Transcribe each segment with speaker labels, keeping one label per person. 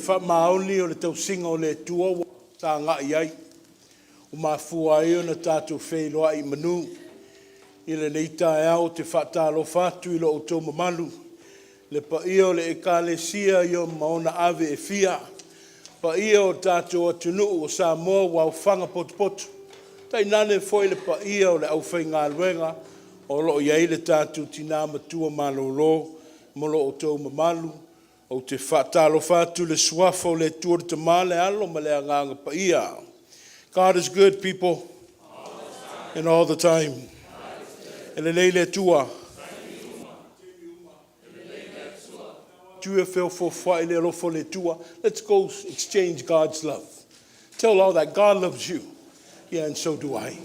Speaker 1: faamaoni o le tausiga o le Atua ua tagai i ai, ua mafua ai ona tatou feiloai i manu i lenei taeao. Ou te faatalofa atu i lo outou mamalu, le paia o le Ekalesia ma ona ave e fia, paia o le tatou atunuu o Samoa ua aofaga potopoto, tainane foi le paia o le aufaigaluega o lo o i ai le tatou Tina Matua Malolo ma lo outou mamalu. Ou te faatalofa atu i le Suafa o le Atua le Tama, le Alo ma le Agaga Paia. God is good, people, and all the time. E lelei le Atua. Tu e feofaofai le alofa o le Atua. Let's go exchange God's love. Tell all that God loves you. Yeah, and so do I.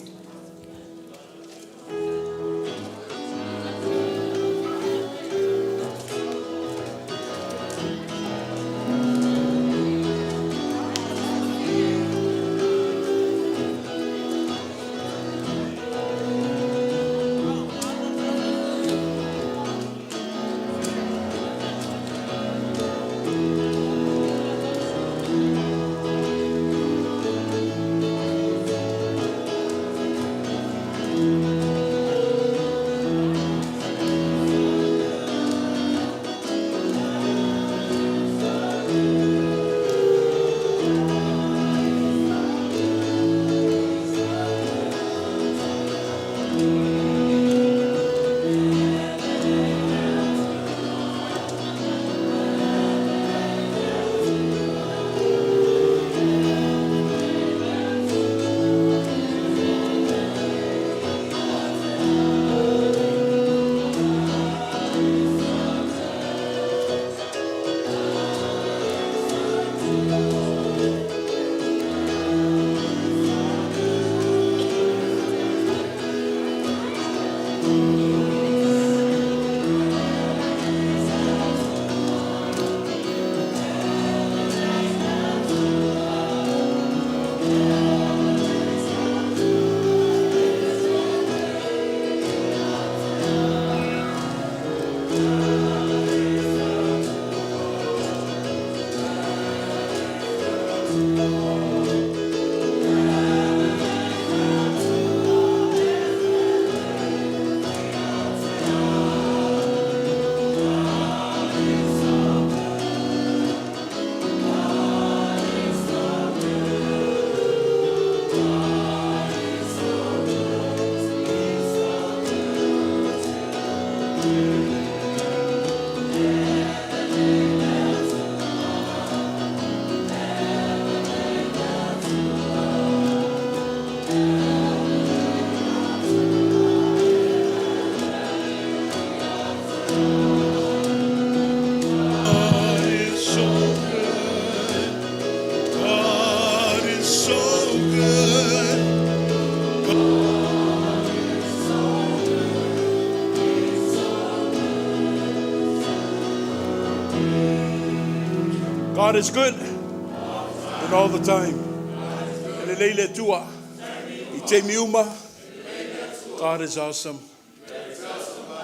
Speaker 1: God is so good. God is so good. God is good and all the time. E lelei le Atua. I taimi uma. God is awesome.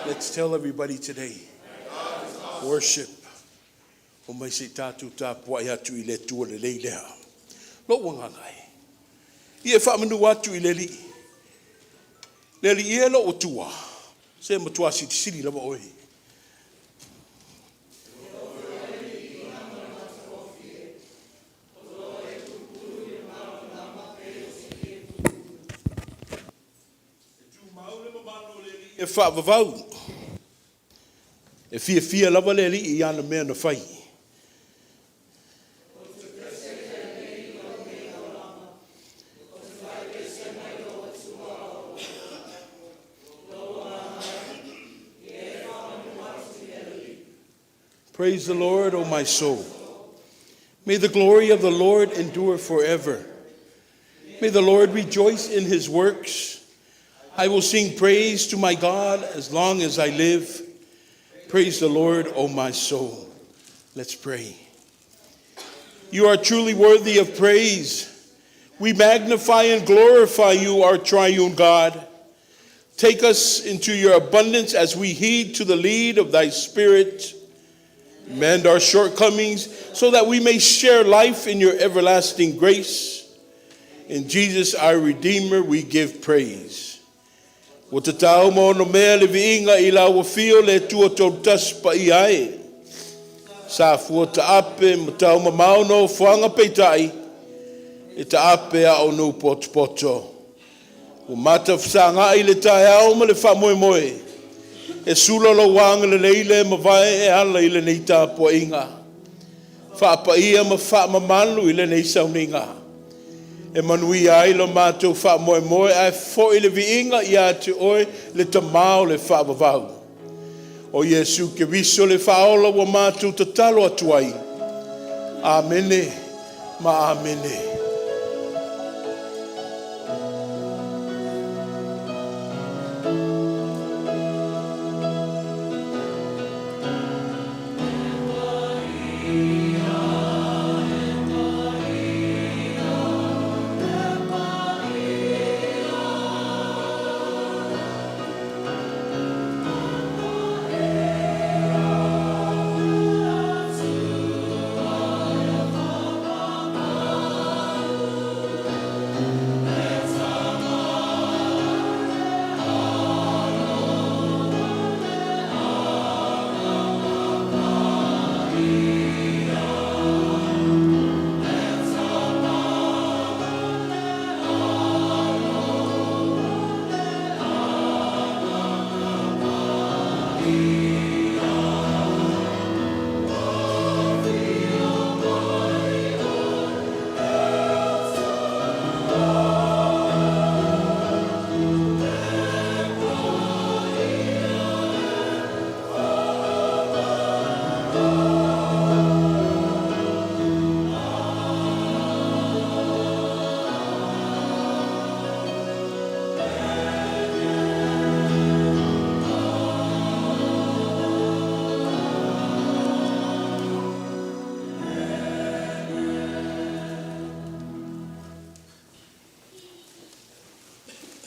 Speaker 1: Let's tell everybody today. Worship. O mai se i tatou tapuai atu i le Atua lelei lea. Lou agaga e. Ia e faamanu atu i le Alii. Le Alii e lou Atua. Se matua silisili lava oe. E faavavau. E fiafia lava le Alii i ana mea na fai. Praise the Lord, O my soul. May the glory of the Lord endure forever. May the Lord rejoice in his works. I will sing praise to my God as long as I live. Praise the Lord, O my soul. Let's pray. You are truly worthy of praise. We magnify and glorify you, our triune God. Take us into your abundance as we heed to the lead of thy Spirit. Mend our shortcomings so that we may share life in your everlasting grace. In Jesus our Redeemer we give praise. Ua tatau ma onomea le viiga i lau Afio le Atua Toatasi Paia e. Sa fua taape ma taumamao nofoaga peitai, e taape a o nu potopoto. Ua mata fesagai le taeao ma le faamoemoe, e sula lou agalelei le mavae e ala i lenei tapuaiga. Faapaia ma faamamalu i lenei sauniga, e manuia ai lo matou faamoemoe ae foi le viiga ia te Oe le Tama o le faavavau. O Iesu Keriso le Faaola ua matou tatalo atu ai. Amene ma amene.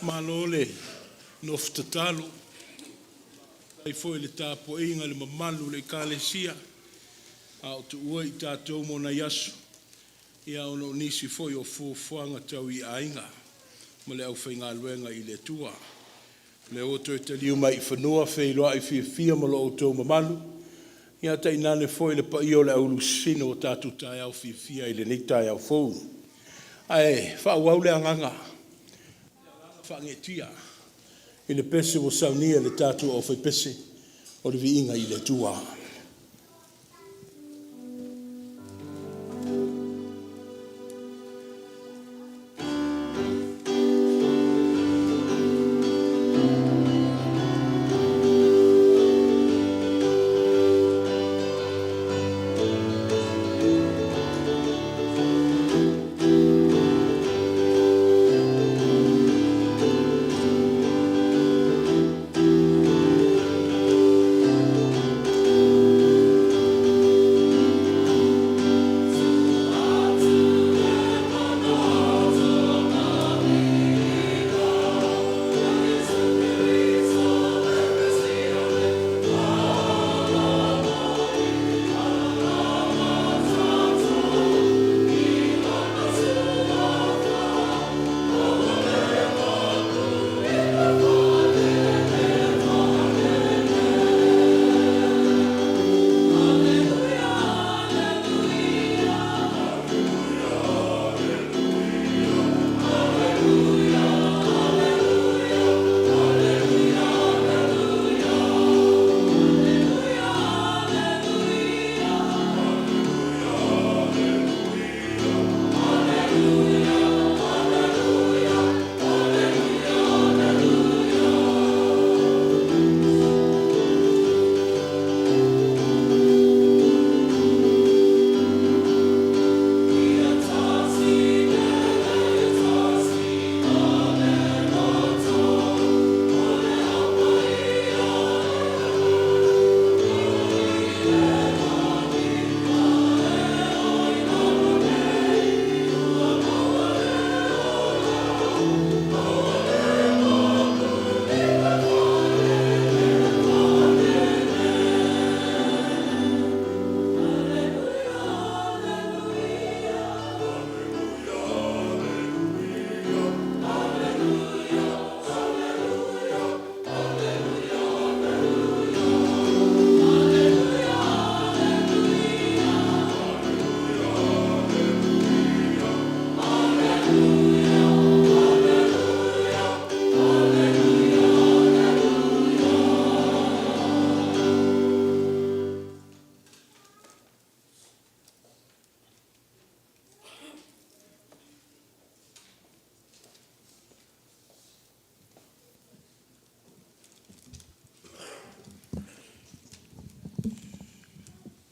Speaker 1: Malo le nofo tatalo, faafetai foi i le tapuaiga i le mamalu o le Ekalesia a o tuua i tatou mo nai aso, ia ona o nisi foi o fuafuaga tau i aiga ma le aufaigaluega i le Atua. O lea ua toe taliu mai i fanua feiloai fiafia ma lo outou mamalu, ia tainane foi le paia o le aulu sisina ua tatou taeao fiafia ai i lenei taeao fou. Ae faaauau le agaga faaneetia i le pese ua saunia e le tatou aufaipese o le Viiga i le Atua.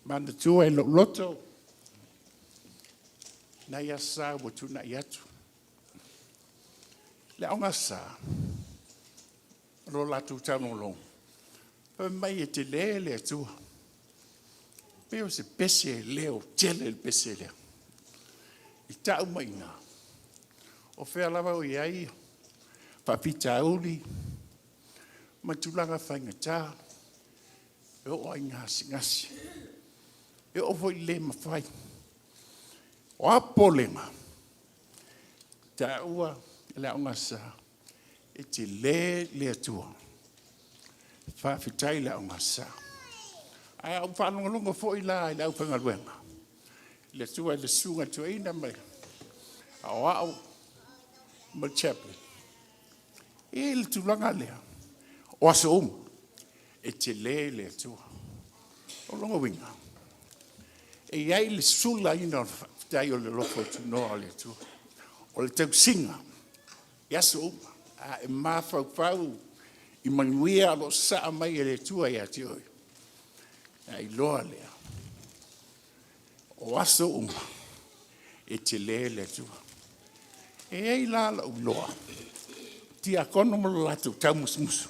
Speaker 2: Manatua i lou loto nai aso sa ua tuanai atu. Le Aoga Aso Sa, o lo latou taulogologo, fai mai e tele le Atua. Pei o se pese leo tele le pese lea. I tau mai i ina, o fea lava o i ai faafitauli ma tulaga faigata, e oo lava i gasegase, e oo foi i le le mafai. O a popolega, e taua e le Aoga Aso Sa, e tele le Atua. Faafetai i le Aoga Aso Sa. Ae a ou faalogologo foi la i le aufaigaluega, le susu i le Susuga i le Toeaina ma le Aoao ma le Chaplin, e i ai le tulaga lea, o aso uma e tele le Atua. O lona uiga, e i ai le sulaina o le faafetai o le alofa tunoa o le Atua. O le tausiga i aso uma, a e mafaufau i manuia o lo o sasaa mai e le Atua ia te oe, ona e iloa lea, o aso uma e tele le Atua. E i ai la lou iloa, tiakono ma lo latou taumusumusu,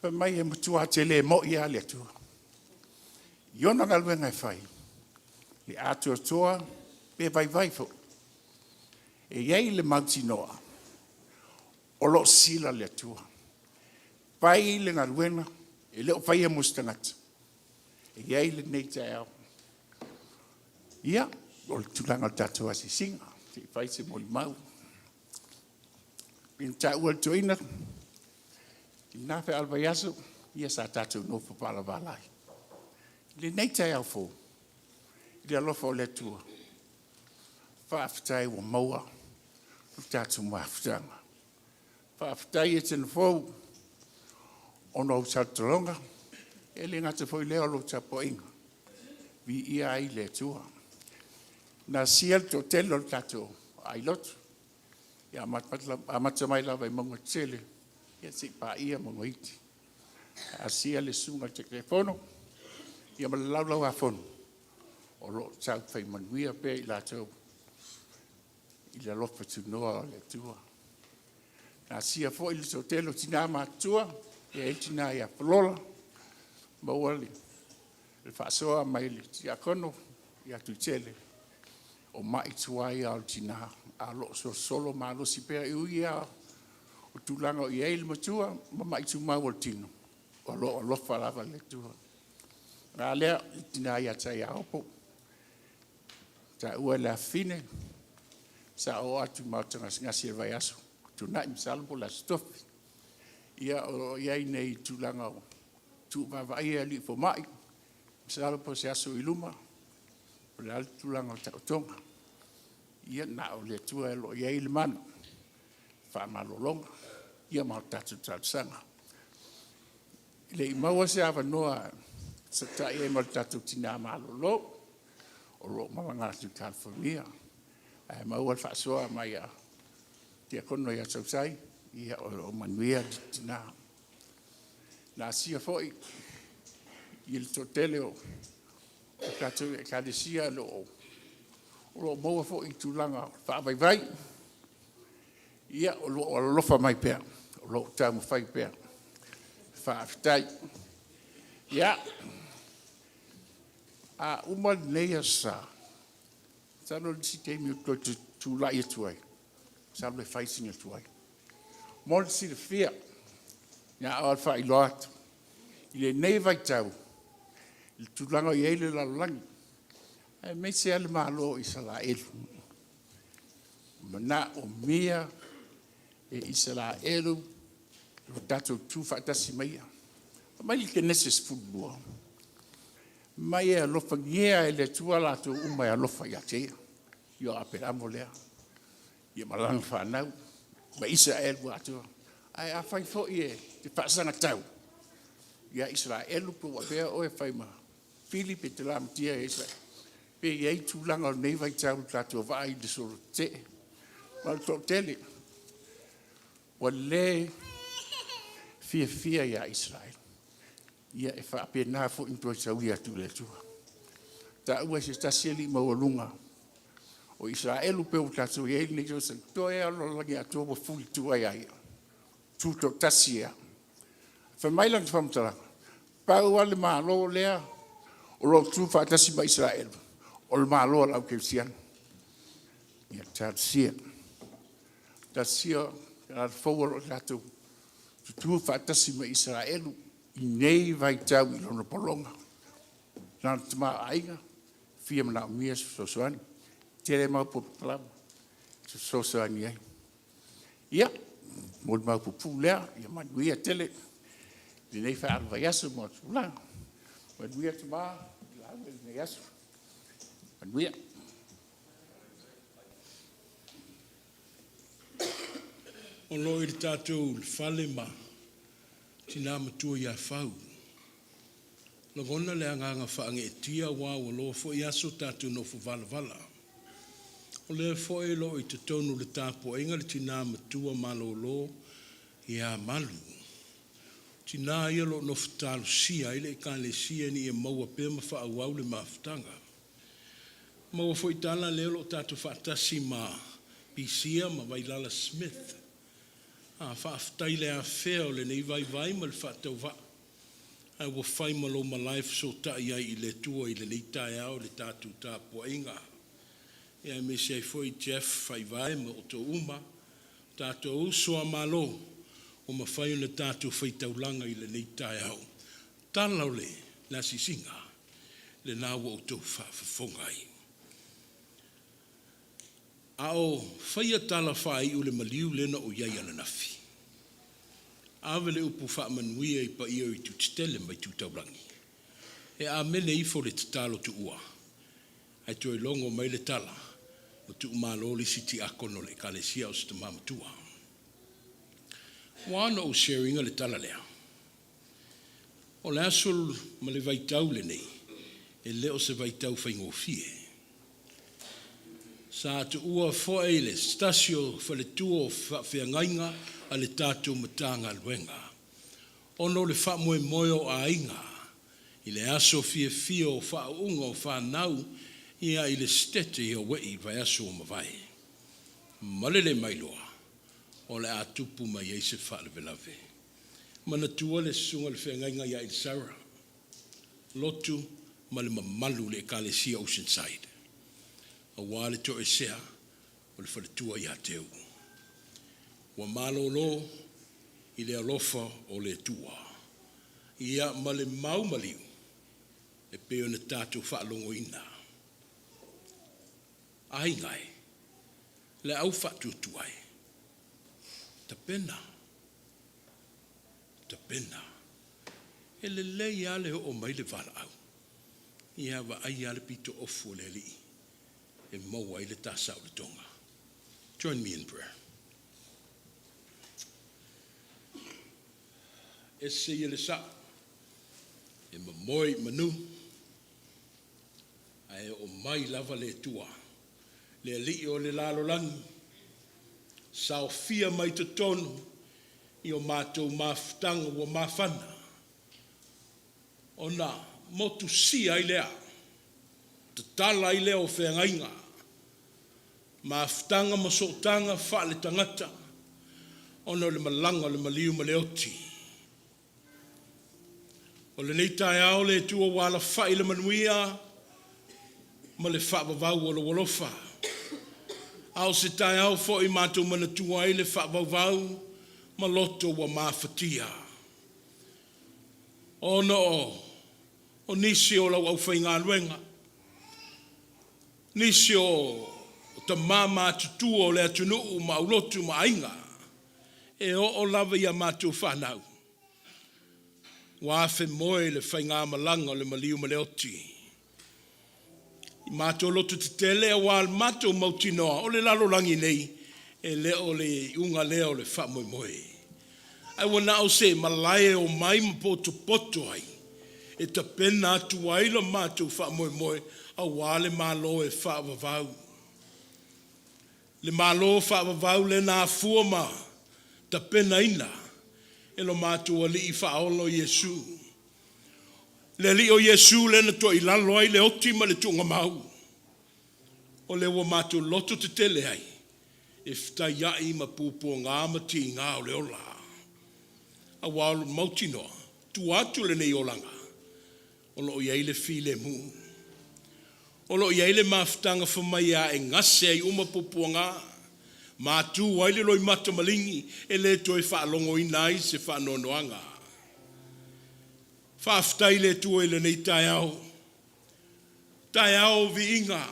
Speaker 2: fai mai e matua tele moi lava le Atua i ona galuega e fai, e atoatoa pe vaivai foi. E i ai le mautinoa o lo o sisila le Atua. Fai le galuega, e le o faia mo se tagata, e i ai lenei taeao. Ia, o le tulaga o le tatou asiasiga, se i fai se molimau. E pei ona taua e le toeaina, i lena feau o le vaiaso, ia sa tatou nofo valavala ai. I lenei taeao fou i le alofa o le Atua, faafetai ua maua le tatou mafutaga. Faafetai Etena fou ona o ou talotaloga, e le gata foi i lea o lau tapuaiga, viia ai le Atua. Na asia le toatele o le tatou ailotu, amata mai lava i mauga tetele seia paia mauga iti. Asia le susuga i le Taitaifono ma le Laulau-a-Fono o lo o taufai manuia pea i latou i le alofa tunoa o le Atua. Na asia foi le toatele o tina matutua, e i ai le tina ia Falola, maua le faasoa mai le tiakono ia Tuitele, o mai tuai lava o le tina ae o lo o solosolo malosi pea. E ui lava o tulaga o i ai le matua ma mai tumau o le tino, o lo o alofa lava le Atua. A lea le tina ia Taiaopo, taua e le afafine sa oo atu i le maota gasegase i le vaiaso ua tuanai, masalo po o le Aso Tofi. Ia o lo o i ai nei i tulaga o tuu vaavaaia e alii fomai, masalo po o se aso oi luma po o le a le tulaga o le taotoga. Ia na o le Atua o lo o i ai le mana, faamalologa, ia ma le tatou talosaga. E le i maua se avanoa e fesootai ai ma le tatou tina malolo o lo o malaga atu i Kalifonia, ae maua le faasoa mai a le tiakono ia Tausai, ia o lo o manuia le tina. Na asia foi le toatele o tatou Ekalesia o lo o maua foi i tulaga faavaivai, ia o lo o alolofa mai pea, o lo o taumafai pea. Faafetai. Ia, a uma lenei Aso Sa, masalo o le isi taimi ou te toe tulai atu ai, masalo e fai sina tuai. Mo le silafia, na ona faailoa atu, i lenei vaitau i le tulaga o i ai le lalolagi, aemaise lava le Malo o Isaraelu, e manaomia e Isaraelu lo tatou tutu faatasi ma ia. Fai mai le Kenese 12, fai mai e alofagia e le Atua latou uma e alofa ia te Ia. Ia o Aperamo lea ma lana fanau ma Isaraelu atoa. Ae afai foi e te faasagatau ia Isaraelu pe ua avea oe e fai ma fili pe e te lamatia ia Isaraelu, pe i ai tulaga o lenei vaitau i le tatou vaai i le solo tetee. Ma o le toatele ua le fiafia ia Isaraelu. Ia, e faapena foi ona toe sauia atu i le Atua. Taua e se tasi alii maualuga o Isaraelu pei ua tatou i ai lenei tausaga, toe lava o le lalolagi atoa ua fuli i tua ia ia, tutoatasi ia. Fai mai lana faamatalaga, pau lava le Malo lea o lo o tufaatasi ma Isaraelu, o le Malo o le aukerisiano. Ia talosia, talosia le ala fou o lo o tatou tutu faatasi ma Isaraelu i nei vaitau i lona pologa. Na o le tamaoaiga, fia manaomia se fesoasoani. Tele mau polokalame e fesoasoani ai. Ia, molimau puupuu lea, ia manuia tele lenei vaiaso ma ona tulaga. Manuia tama i le lauga i lenei aso. Manuia.
Speaker 1: O lo o i le tatou fale ma tina matua ia Fau. Lagona le agaga faageetia aua ua loa foi aso o tatou nofo valavala. O lea foi o lo o i totonu o le tapuaiga le tina matua malolo ia Malu. O tina ia o lo o nofo talosia ai le Ekalesia ina ia maua pea ma faaauau le mafutaga. Maua foi tala lea o lo o tatou faatasi ma Pisia ma Vailala Smith. A faafetai i le afea o lenei vaivai ma le faatauvaa ae ua fai ma lou malae e fesootai ai i le Atua i lenei taeao i le tatou tapuaiga. Ia aemaise ai foi Jeff Faivae ma outou uma, o tatou uso a Malo ua mafai ona tatou faitaulaga i lenei taeao. Tala o le asiasiga, lena ua outou faafofoga ai. A o faia tala faaiu i le maliu lea na ou i ai ananafi, ave le upu faamanuia i paia o itu tetele ma itu taulagi. E amene ifo le tatalo tuua, ae toe logo mai le tala, ua tuumalo le isi tiakono o le ekalesia o si tama matua. Ua ala ona ou share ina le tala lea, o le aso ma le vaitau lenei, e le o se vaitau faigofie. Sa tuua foi le se tasi o faletua o faafeagaiga a le tatou Matagaluega ona o le faamoemoe o aiga i le aso fiafia o faauuga o fanau i le Setete i Hawaii i le vaiaso ua mavae, ma le le mailoa o le a tupu mai ai se faalavelave. Manatua le susuga i le feagaiga ia Elisara Lotu ma le mamalu i le Ekalesia Oceanside aua le toesea o le faletua ia Teu. Ua malolo i le alofa o le Atua, ia ma le mau maliu e pei ona tatou faalogoina. Aiga e, le au faatuatua e, tapena, tapena. E lelei lava le oo mai le valaau, ia vaai lava le pito ofu o le Alii e maua ai le ta saolotoga. Join me in prayer. Ese ia le saa e momoe i manu, ae oo mai lava le Atua, le Alii o le lalolagi, saofia mai totonu i o matou mafutaga ua mafana, ona motusia ai lea, tatala ai lea o feagaiga, mafutaga ma sootaga faaletagata ona o le malaga o le maliu ma le oti. O lenei taeao le Atua ua alafai le manuia ma le faavavau o lou alofa. A o se taeao foi matou manatua ai le faavauvau ma loto ua mafatia ona o nisi o lau aufaigaluega, nisi o tama matutua o le atunuu ma aulotu ma aiga, e oo lava ia matou fanau, ua afemoe i le faigamalaga o le maliu ma le oti. I matou loto tetele aua le matou mautinoa, o le lalolagi nei, e le o le iuga lea o le faamoemoe. Ae ua na o se malae e omai ma potopoto ai, e tapena atu ai lo matou faamoemoe aua le Malo e faavavau. Le Malo faavavau lea na afua ma tapenaina e lo matou Alii Faaola o Iesu. Le Alii o Iesu lea na toailalo ai le oti ma le tuugamau, o lea ua matou loto tetele ai e fetaiai ma puapuaga ma tiga o le ola. Aua o le mautinoa, tua atu o lenei olaga, o lo o i ai le filemu. O lo o i ai le mafutaga fai mai e gase ai uma puapuaga, matu ai le loimata maligi, e le toe faalogoina ai se faanoanoaga. Faafetai i le Atua i lenei taeao, taeao o viiga,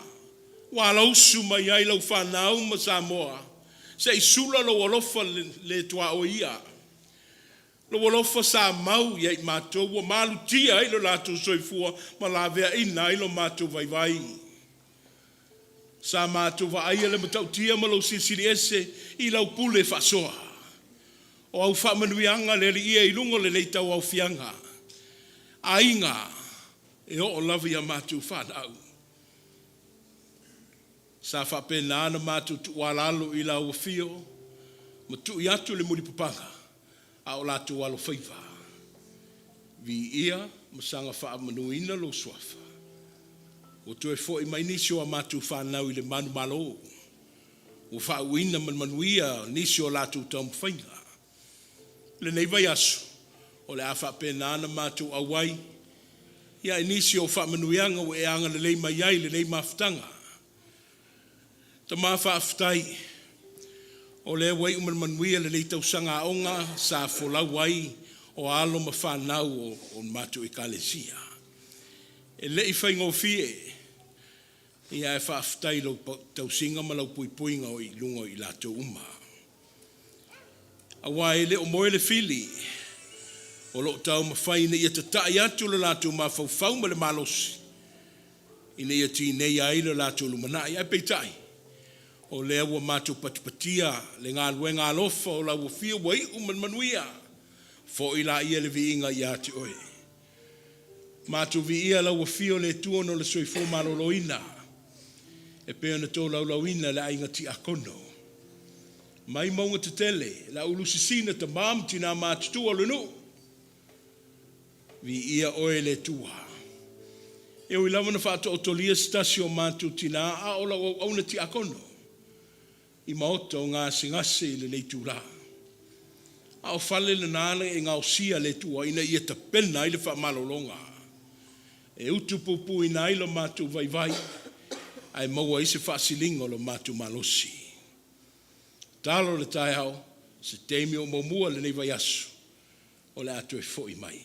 Speaker 1: ua alausu mai ai lau fanau ma Samoa, se i sula lou alofa le tuaoia, lou alofa sa mau ia i matou ua malutia ai lo latou soifua ma laveaina ai lo matou vaivai. Sa matou vaaia le matautia ma lou silisili ese i lau pule faasoa. O au faamanuiaga le Alii e i luga o lenei tauaofiaga, aiga e oo lava ia matou fanau. Sa faapena ona matou tuualalo i lau afio ma tui atu le mulipapaga a o latou alofaiva. Viia ma saga faamanuina lou suafa. Ua toe foi mai nisi o a matou fanau i le manumalo, ua faauuina ma le manuia nisi o latou taumafaiga. I lenei vaiaso, o le a faapena ona matou auai i nisi o faamanuiaga ua e agalelei mai ai i lenei mafutaga. Tama faafetai, o lea ua iu ma le manuia lenei tausaga aoga sa folau ai o alo ma fanau o le matou Ekalesia. E le i faigofie, ae faafetai i lau tausiga ma lau puipuiga o i luga o i latou uma. Aua e le o moe le fili, o lo o taumafai ina ia tatai atu lo latou mafaufau ma le malosi ina ia tineia ai lo latou lumanai. Ae peitai, o lea ua matou patipatia le galuega alofa o lau afio ua iu ma le manuia, foi laia le viiga ia te oe. Matou viia lau afio le Atua ona o le soifua maloloina e pei ona tolaulauina e le aiga tiakono. Mai mauga tetele, le au sisina tama ma tina matutua o le nuu, viia oe le Atua. E ui lava ina faataotolia se tasi o matou tina, a o lau auauna tiakono i maota o gasegase i lenei itula. A o fale na na e gaosia e le Atua ina ia tapena ai le faamalologa, e utupupuina ai lo matou vaivai, ae maua ai se faasiliga o lo matou malosi. Talo le taeao, se taimi o muamua lenei vaiaso, o le a toe foi mai.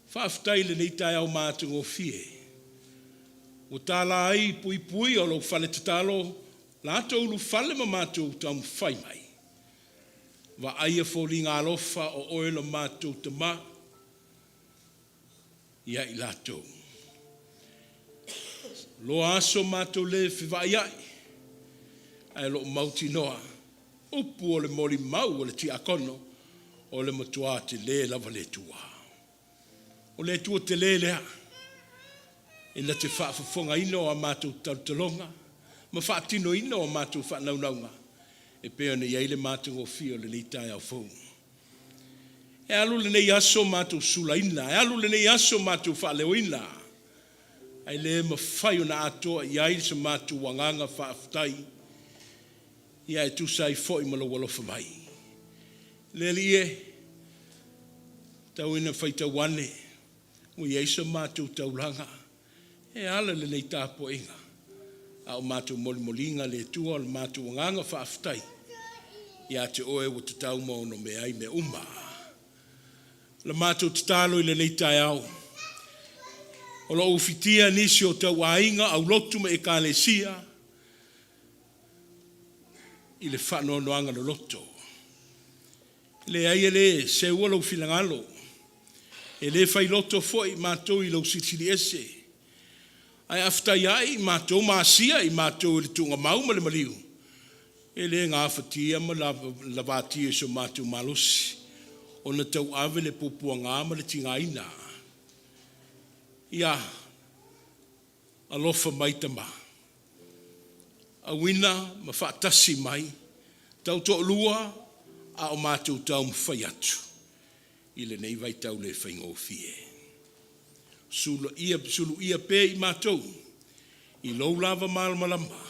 Speaker 1: Faafetai i lenei taeao matagofie, ua tala ai puipui o lou fale tatalo, la outou ulufale ma matou taumafai mai, vaaia foliga alofa o oe lo matou Tama ia i latou. Loa aso matou le fevaaiai, ae o lo o mautinoa upu o le molimau a le tiakono, o le matua tele lava le Atua. O le Atua tele lea, e na te faafofogaina o a matou talotaloga ma faatinoina o matou faanaunauga e pei ona i ai le matagofie o lenei taeao fou. E alu lenei aso matou sulaina, e alu lenei aso matou faaleoina, ae le mafai ona atoa i ai se matou agaga faafetai, ia e tusa ai foi ma lou alofa mai. Le Alii e, tau ina faitau ane, ua i ai so matou taulaga e ala i lenei tapuaiga, a o matou molimoliga le Atua o le matou agaga faafetai ia te oe ua tatau ma onomea ai mea uma. La matou tatalo i lenei taeao, o lo o ufitia nisi o tauaiga, aulotu ma ekalesia i le faanoanoaga loloto. Leai, e le seua lou finagalo, e le failoto foi matou i lou silisili ese, ae a fetaiai matou ma asia i matou e le tuugamau ma le maliu, e le gafatia ma lavatia i so matou malosi ona tauave le puapuaga ma le tigaina. Ia alofa mai Tama, auina ma faatasi mai, tautoalua a o matou taumafai atu. I lenei vaitau le faigofie. Suluia, suluia pea i matou i lou lava malamalama,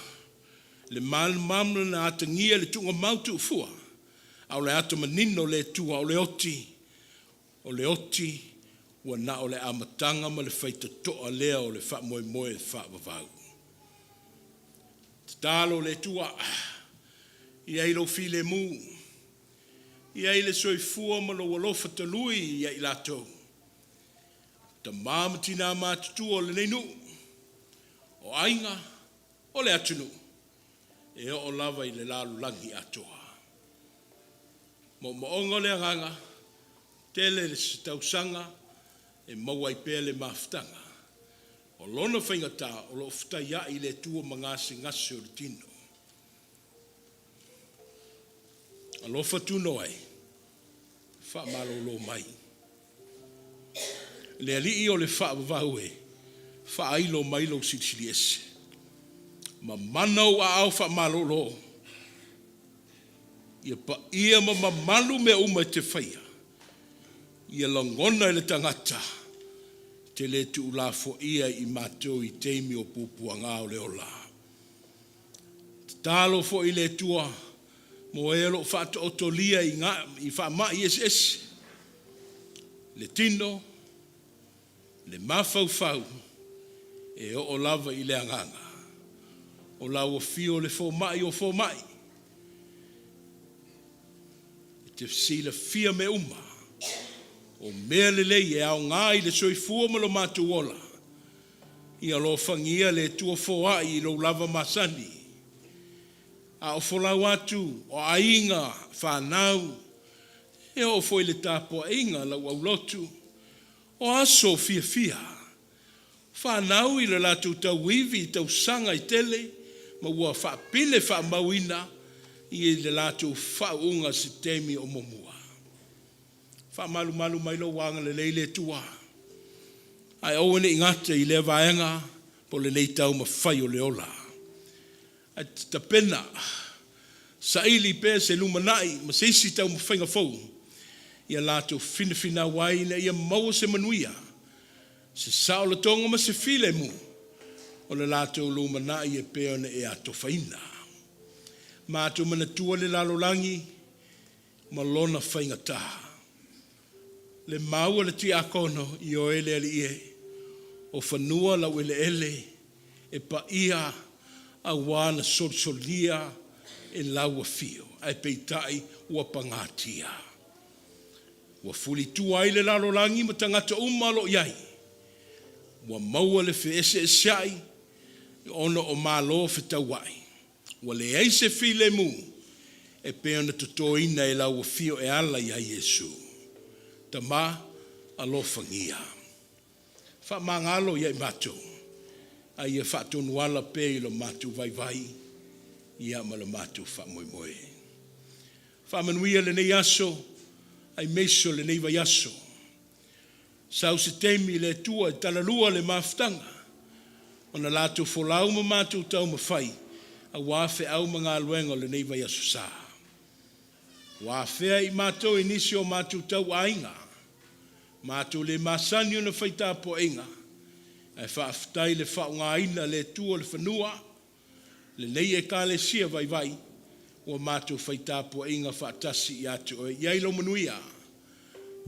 Speaker 1: le malamalama na atagia le tuugamau tuufua, a o le ata manino o le Atua o le oti ua na o le amataga ma le faitotoa lea o le faamoemoe faavavau. Tatalo le Atua, ia i ai lou filemu, ia i ai le soifua ma lou alofa talui ia i latou, tama ma tina matutua o lenei nuu, o aiga, o le atunuu, e oo lava i le lalolagi atoa. Moomooga o le agaga, tele le tausaga e maua ai pea le mafutaga. O lona faigata o lo o fetaiai le Atua ma gasegase o le tino. Alofa tunoa e, faamalolo mai. Le Alii o le faavavau e, faailo mai lou silisili ese. Mamana ou aao faamalolo, ia paia ma mamalu mea uma e te faia, ia lagona e le tagata te le tuulafoaia i matou i taimi o puapuaga o le ola. Tatalo foi i le Atua mo e o lo o faataotolia i, i faamai eseese, le tino, le mafaufau, e oo lava i le agaga. O lau afio le fomai o fomai, e te silafia mea uma, o mea lelei e aoga i le soifua ma lo matou ola, ia alofagia le Atua foai i lou lava masani. A o folau atu o aiga, fanau, e oo foi i le tapuaiga a lau aulotu, o aso fiafia, fanau i le latou tauivi i tausaga e tele, ma ua faapile faamauina i le latou faauuga se taimi o muamua. Faamalumalu mai lou agalelei le Atua, ae aua ne i gata i lea vaega po o lenei taumafai o le ola. Ae tapena, saili pea se lumanai ma se isi taumafaiga fou ia latou finafinau ai ina ia maua se manuia, se saolotoga ma se filemu o le latou lumanai e pei ona e atofaina. Matou manatua le lalolagi ma lona faigata. Le mau a le tiakono, ioe le Alii e, o fanua laueleele e paia auā na solisolia e lau afio, ae peitai ua pagatia. Ua fulitua ai le lalolagi ma tagata uma o lo o i ai. Ua maua le feeseeseai ona o malo fetauai. Ua leai se filemu e pei ona totoina e lau afio e ala ia Iesu. Tama, alofagia. Faamagalo ia i matou, a ia faatonuala pea i lo matou vaivai ia ma le matou faamoemoe. Faamanuia lenei aso, aemaise o lenei vaiaso. Sau se taimi le Atua e talalua le mafutaga, ona latou folau ma matou taumafai, aua feau ma galuega o lenei vaiaso sa. Ua afea i matou e nisi o matou tauaiga, matou le masani ona fai tapuaiga, ae faafetai le faaaogaina le Atua o le fanua, lenei ekalesia vaivai, ua matou fai tapuaiga faatasi ia te oe. I ai lou manuia,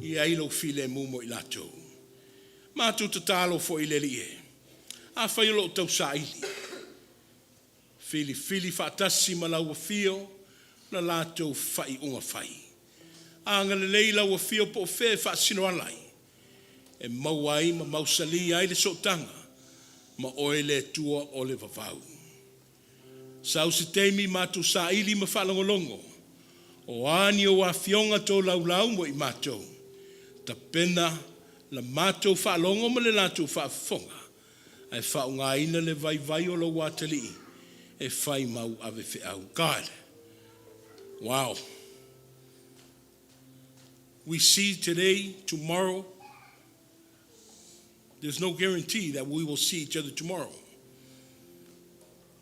Speaker 1: i ai lou filemu mo i latou. Matou tatalo foi i le Alii e, afai o lo o tausaili, filifili faatasi ma lau afio la latou faaiuga fai. Agalelei lau afio po o fea e faasino ala ai, e maua ai ma mausali ai le sootaga ma oe le Atua o le vavau. Sau se taimi matou saili ma faalogologo, o a ni ou afioga tolaulau mo i matou, tapena la matou faalogo ma le latou faafofoga, ae faaaogaina le vaivai o lou atalii e fai mau ave feau. God, wow. We see today, tomorrow, there's no guarantee that we will see each other tomorrow.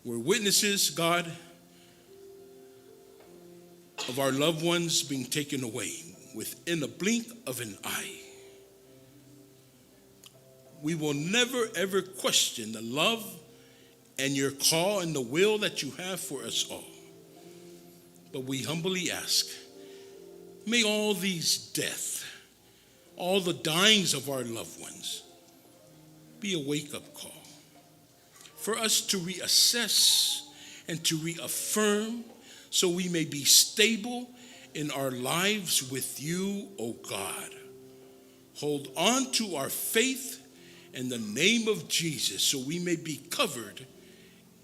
Speaker 1: We're witnesses, God, of our loved ones being taken away. within a blink of an eye. We will never ever question the love and your call and the will that you have for us all. But we humbly ask, may all these deaths, all the dyings of our loved ones, be a wake up call for us to reassess and to reaffirm so we may be stable in our lives with you, O God. Hold on to our faith in the name of Jesus so we may be covered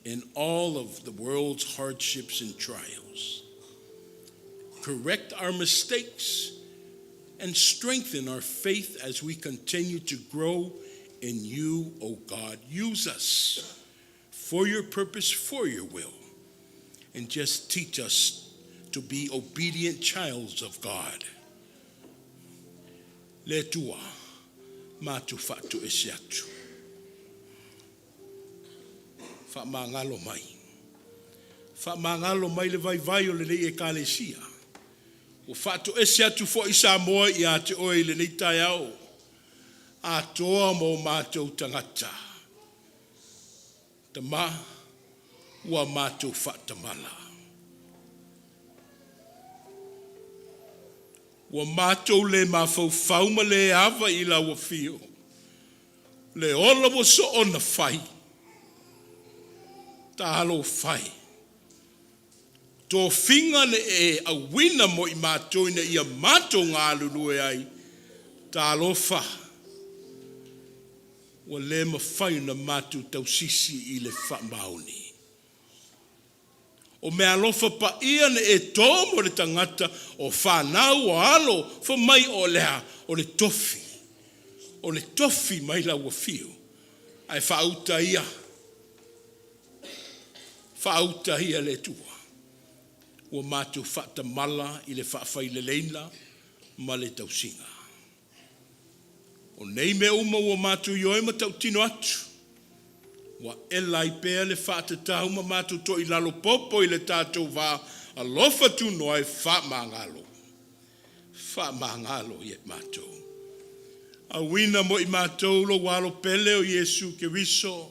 Speaker 1: in all of the world's hardships and trials. Correct our mistakes and strengthen our faith as we continue to grow in you, O God. Use us for your purpose, for your will, and just teach us to be obedient childs of God. Le Atua, matou faatoese atu. Faamagalo mai. Faamagalo mai le vaivai o lenei Ekalesia. Ua faatoese atu foi Samoa ia te oe i lenei taeao. Atoa ma o matou tagata. Tama, ua matou faatamala. Ua matou le mafaufau ma le ava i lau afio. Le ola ua soona fai. Talofa e. Tofiga na e auina mo i matou ina ia matou galulue ai. Talofa. Ua le mafai ona matou tausisi i le faamaoni. O meaalofa paia na e to mo le tagata o fanau o alo, fai mai o le a? O le tofi. O le tofi mai lau afio. Ae faauta ia, faauta ia le Atua. Ua matou faatamala i le faafaileleina ma le tausiga. O nei mea uma ua matou ioe ma tautino atu, ua ela ai pea le faatatau ma matou toilalo popo i le tatou va alofa tunoa e faamagalo. Faamagalo ia i matou. Auina mo i matou lou alo pele o Iesu Keriso,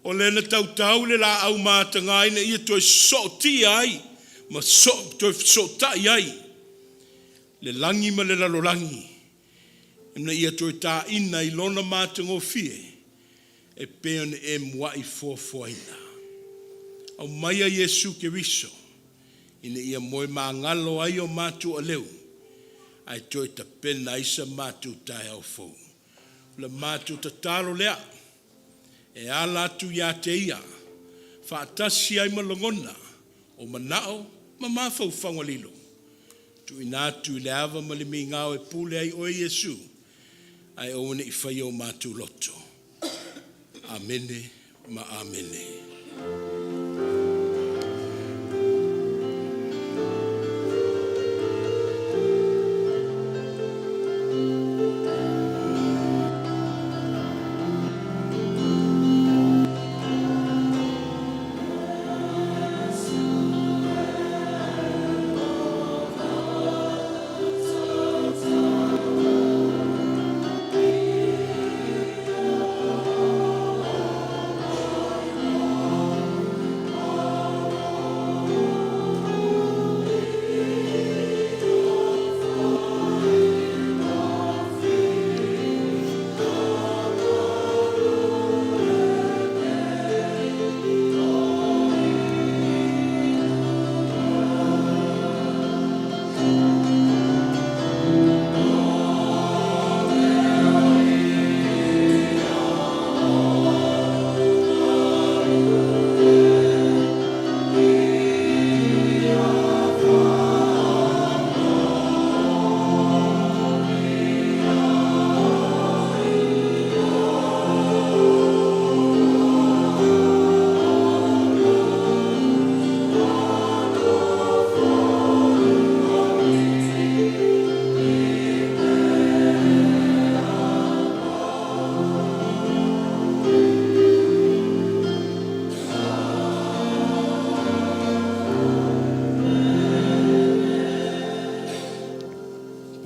Speaker 1: o le na tautau i le laau mataga ina ia toe sootia ai ma so, toe fesootai ai le lagi ma le lalolagi, ina ia toe tāina i lona matagofie e pei ona e muai fuafuaina. Aumaia Iesu Keriso ina ia moe magalo ai o matou aleu ae toe tapena ai sa matou taeao fou. O le matou tatalo lea e ala atu ia te ia, faatasi ai ma lagona o manao ma mafaufauga lilo. Tuuina atu i le ava ma le migao e pule ai oe Iesu, ae aua ne i faia o matou loto. Amene ma amene.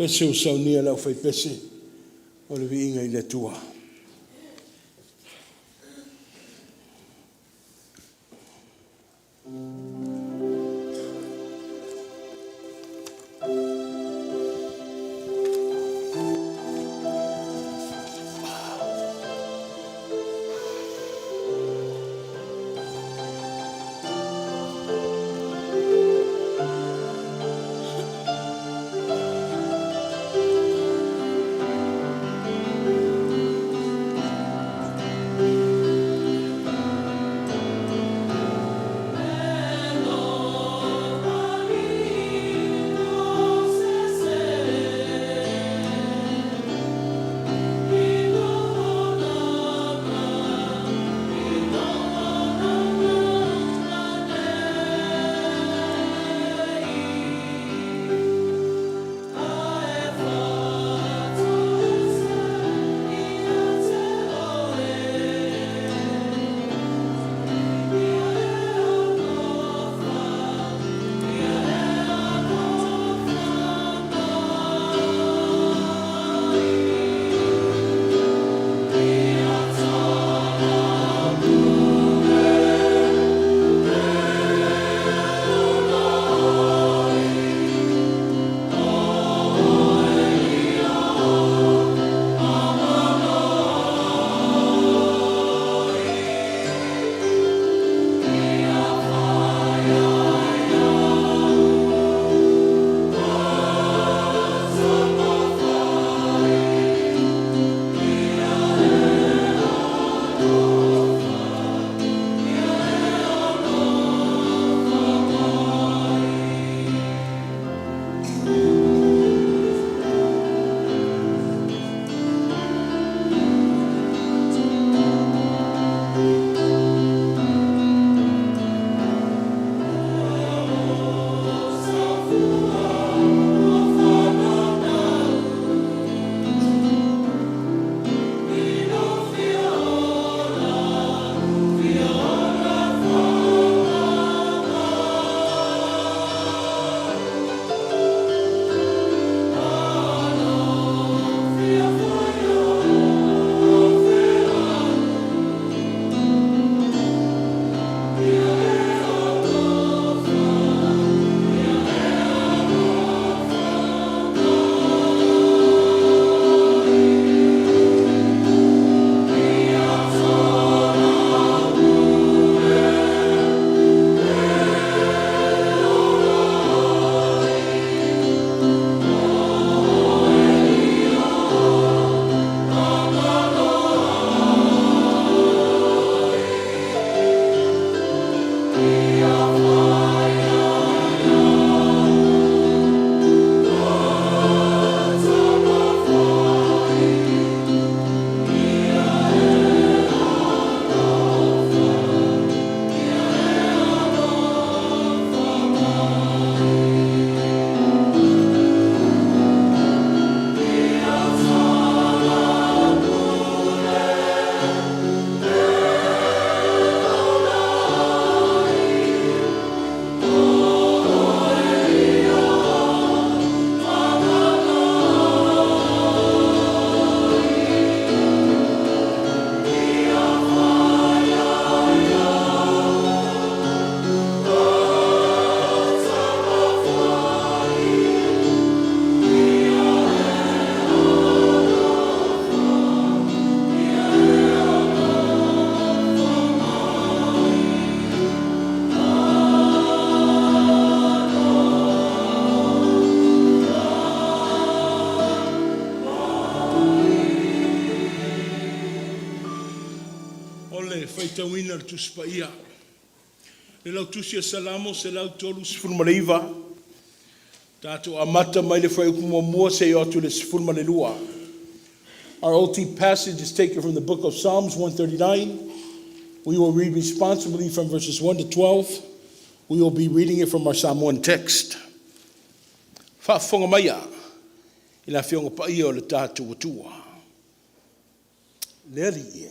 Speaker 1: Pese ua saunia e le aufaipese, o le viiga i le Atua. O le faitauina o le Tusi Paia. Le Lautusi a Salamo 139, tatou amata mai le fuaiupu muamua seia oo atu i le 12. Our OT passage is taken from the book of Psalms 139. We will read responsibly from verses 1 to 12. We will be reading it from our Samoan text. Faafofoga maia i le Afioga Paia o le tatou Atua. Le Alii e,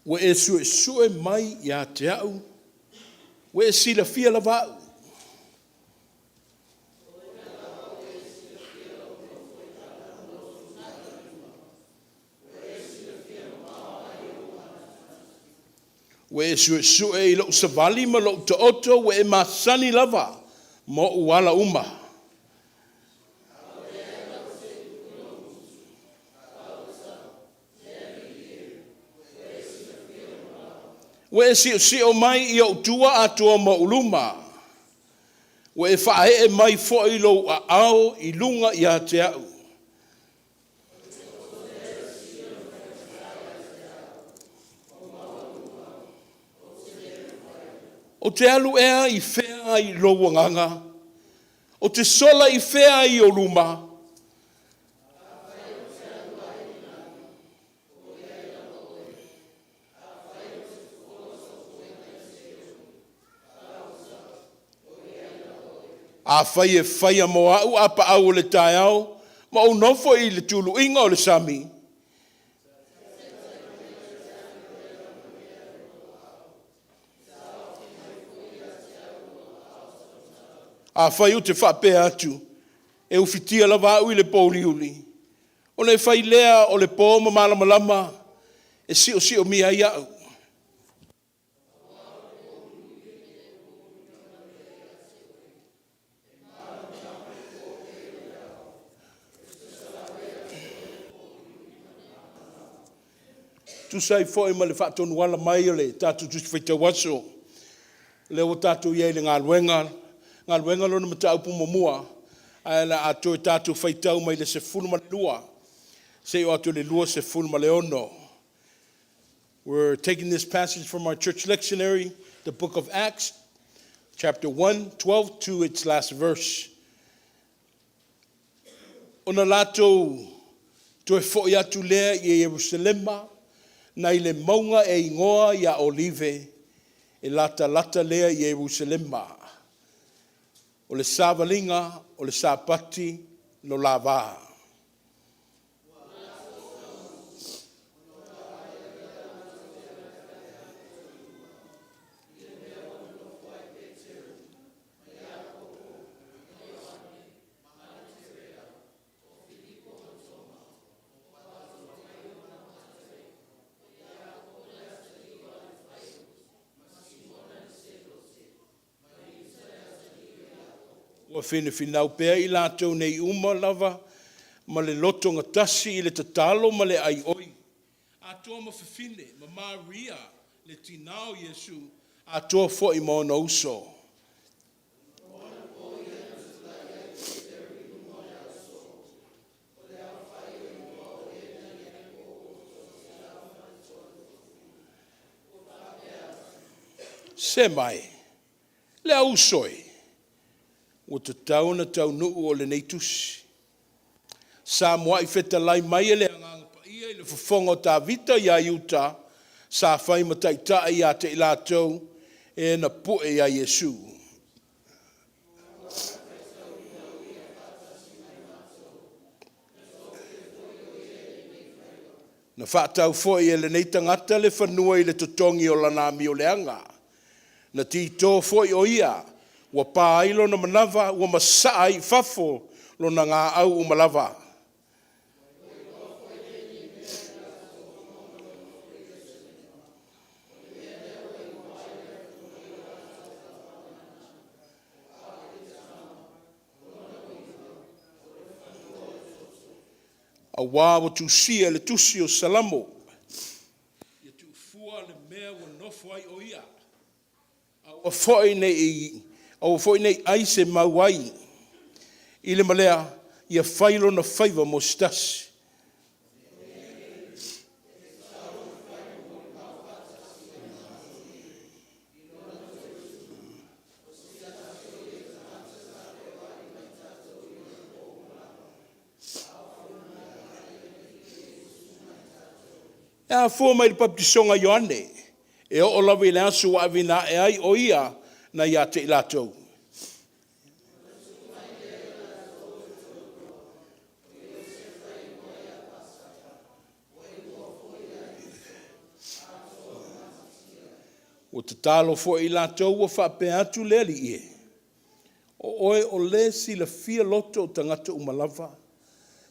Speaker 1: ua e suesue mai ia te au, ua e silafia lava au. Ua e suesue i lou savali ma lou taoto, ua e masani lava ma ou ala uma. Ua e siosio mai i ou tua atoa ma ou luma. Ua e faaee mai foi lou aao i luga ia te au. Ou te alu ea i fea i lou agaga? Ou te sola i fea i ou luma? Afai e faia mo au apaau o le taeao, ma ou nofo i le tuluiga o le sami, afai ou te faapea atu, e ufitia lava au i le pouliuli, ona e fai lea o le po ma malamalama e siosiomia ai au. Tusa ai foi ma le faatonuala mai o le tatou Tusi Faitau Aso, lea ua tatou i ai i le galuega, galuega lona mataupu muamua, ae o le a toe tatou faitau mai le 12 seia oo atu i le 26. We're taking this passage from our church lectionary, the book of Acts, chapter 1, 12 to its last verse. Ona latou toe foi atu lea i Ierusalema, nai le mauga e igoa ia Olive, e latalata lea i Ierusalema. O le savaliga o le Sapati lo la va. Ua finafinau pea i latou nei uma lava ma le loto gatasi i le tatalo ma le aioi, atoa ma fafine ma Maria le tinā o Iesu, atoa foi ma ona uso. Se mai, le au uso e, ua tatau ona taunuu o lenei tusi. Sa muai fetalai mai e le Agaga Paia i le fofoga o Tavita ia Iuta, sa fai ma taitai ia te i latou e na pue iā Iesu. Na faatau foi e lenei tagata le fanua i le totogi o lana amioleaga. Na tito foi o ia, ua pa ai lona manava, ua masaa ai i fafo lona gaau uma lava. Auā ua tusia i le tusi o Salamo, Ia tuufua le mea ua nofo ai o ia, aua foi ne i aua foi ne i ai se mau ai i le malea, ia fai lona faiva mo se tasi. E afua mai le papatisoga a Ioane, e oo lava i le aso ua aveina ae ai o ia na ia te i latou. Ua tatalo foi i latou ua faapea atu le Alii e, o oe o le silafia loto o tagata uma lava,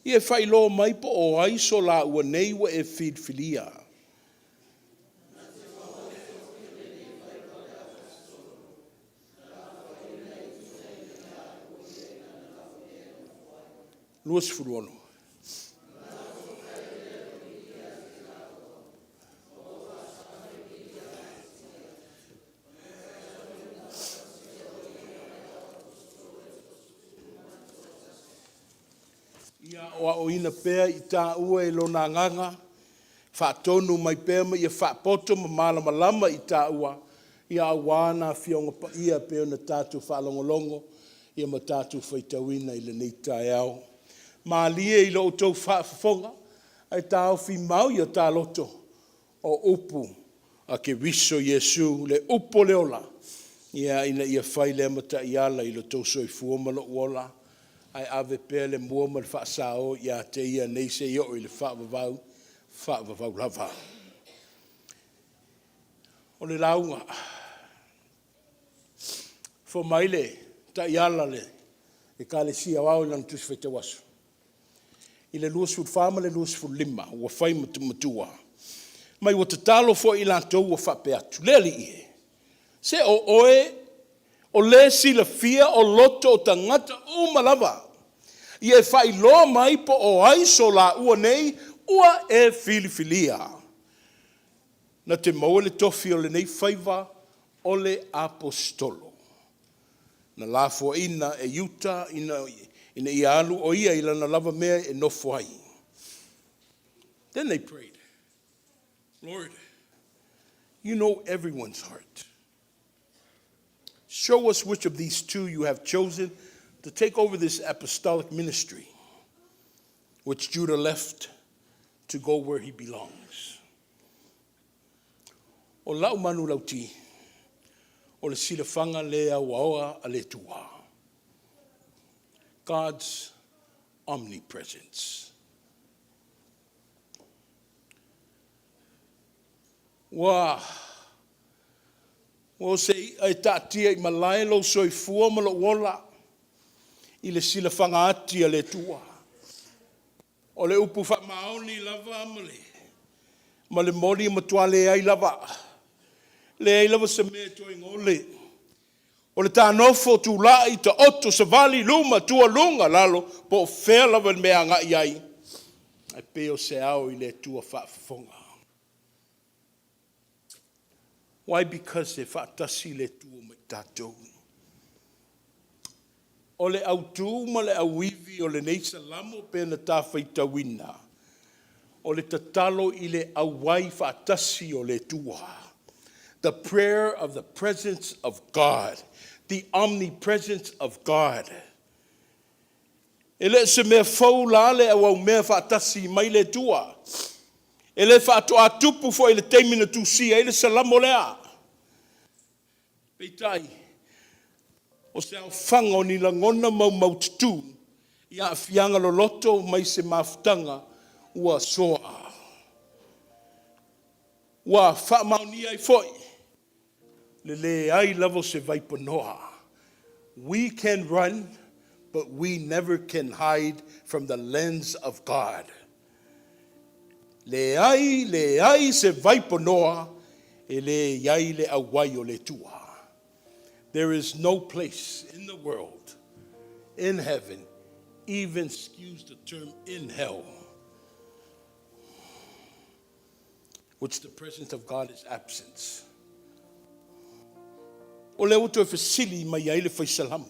Speaker 1: ia e faailoa mai po o ai so laua nei ua e filifilia. 26. Ia aoaoina pea i tāua e Lona Agaga, faatonu mai pea ma ia faapoto ma malamalama i taua, ia aua ana Afioga Paia e pei ona tatou faalogologo ia ma tatou faitauina i lenei taeao. Malie i lo outou faafofoga ae taofi mau i o ta loto, o upu a Keriso Iesu, le Upu o le ola, ina ia fai lea ma taiala i lo outou soifua ma lou ola, ae ave pea le mua ma le faasao ia te Ia nei seia oo i le faavavau, faavavau lava. O le lauga, fua mai le taiala a le Ekalesia Aoao i lana Tusi Faitau Aso i le 24 ma le 25, ua fai ma matua, ma ua tatalo foi i latou ua faapea atu, “Le Alii e, se o oe o le silafia o loto o tagata uma lava, ia e faailoa mai po o ai so laua nei ua e filifilia, na te maua le tofi o lenei faiva o le aposetolo, na lafoaina e Iuta ina ia alu o ia i lana lava mea e nofo ai.” Then they prayed, “Lord, you know everyone's heart. Show us which of these two you have chosen to take over this apostolic ministry, which Judah left to go where he belongs.” O lau manulauti, o le silafaga le auaoa a le Atua. God's omnipresence. Ua o se i'a e taatia i malae lou soifua ma lou ola i le silafaga ati a le Atua. O le upu faamaoni lava ma le moni e matua leai lava. Leai lava se mea e toe gole. O le ta nofo, tulai, taoto, savali, luma, tua, luga, lalo, po o fea lava le mea e agai i ai, e pei o se ao i le Atua faafofoga. Why? Because e faatasi le Atua ma i tatou. O le autu ma le auivi o lenei Salamo pe na ta faitauina, o le tatalo i le auai faatasi o le Atua. The prayer of the presence of God, the omnipresence of God. E le o se mea fou la le auaumea faatasi mai le Atua. E le faatoa tupu foi i le taimi na tusia ai le Salamo lea. Peitai, o se aofaga o ni lagona maumaututu i aafiaga loloto mai se mafutaga ua soa. Ua faamaonia ai foi le leai lava o se vaipanoa. We can run, but we never can hide from the lens of God. Leai, leai se vaipanoa e le i ai le auai o le Atua. There is no place in the world, in heaven, even, excuse the term, in hell, which the presence of God is absent. O lea ua toe fesili mai ai le fai Salamo.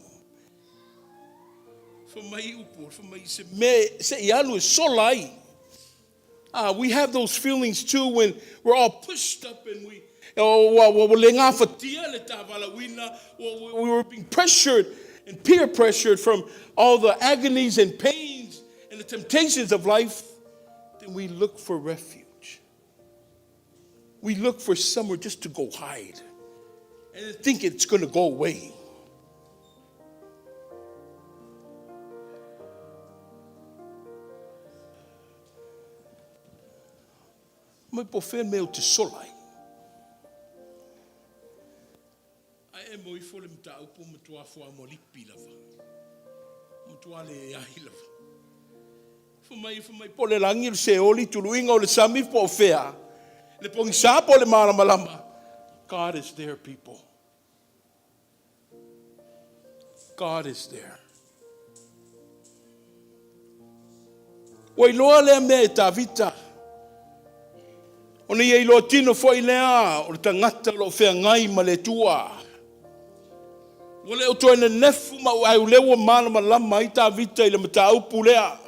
Speaker 1: Fai mai upu, fai mai se mea se i alu e sola ai. Ah, we have those feelings too when we're all pushed up and we oh, ua le gafatia le ta valaauina, we were being pressured and peer pressured from all the agonies and pains and the temptations of life. Then we look for refuge. We look for somewhere just to go hide and think it's going to go away. Mai po o fea le mea ou te sola ai. Ae e mo ifo le mataupu matua fuamoa lipi lava. Matua leai lava. Fai mai po o le lagi o le seoli, tuluiga o le sami po o fea. Le pogisa po o le malamalama. God is there, people. God is there. Ua iloa lea mea e Tavita, ona ia iloa tino foi lea o le tagata o lo o feagai ma le Atua. Ua le o toe nenefu ma ae o lea ua malamalama ai Tavita i le mataupu lea.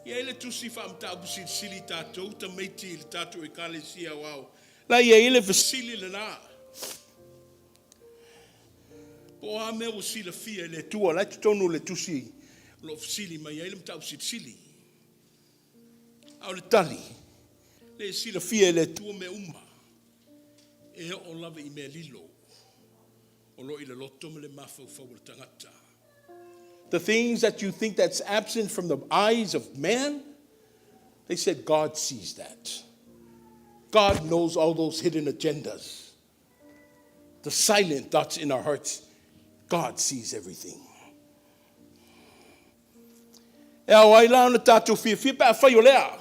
Speaker 1: E i ai le tusi faamataupu silisili tatou tamaiti i le tatou Ekalesia Aoao. La e i ai le fesili lena. Po o a mea ua silafia e le Atua, la e totonu o le tusi o lo o fesili mai ai le mataupu silisili. A o le tali, le silafia e le Atua mea uma, e oo lava i mea lilo o lo o i le loto ma le mafaufau o le tagata. The things that you think that's absent from the eyes of man, they said God sees that. God knows all those hidden agendas. The silent thoughts in our hearts, God sees everything. E ao ai la ona tatou fiafia pe afai o lea.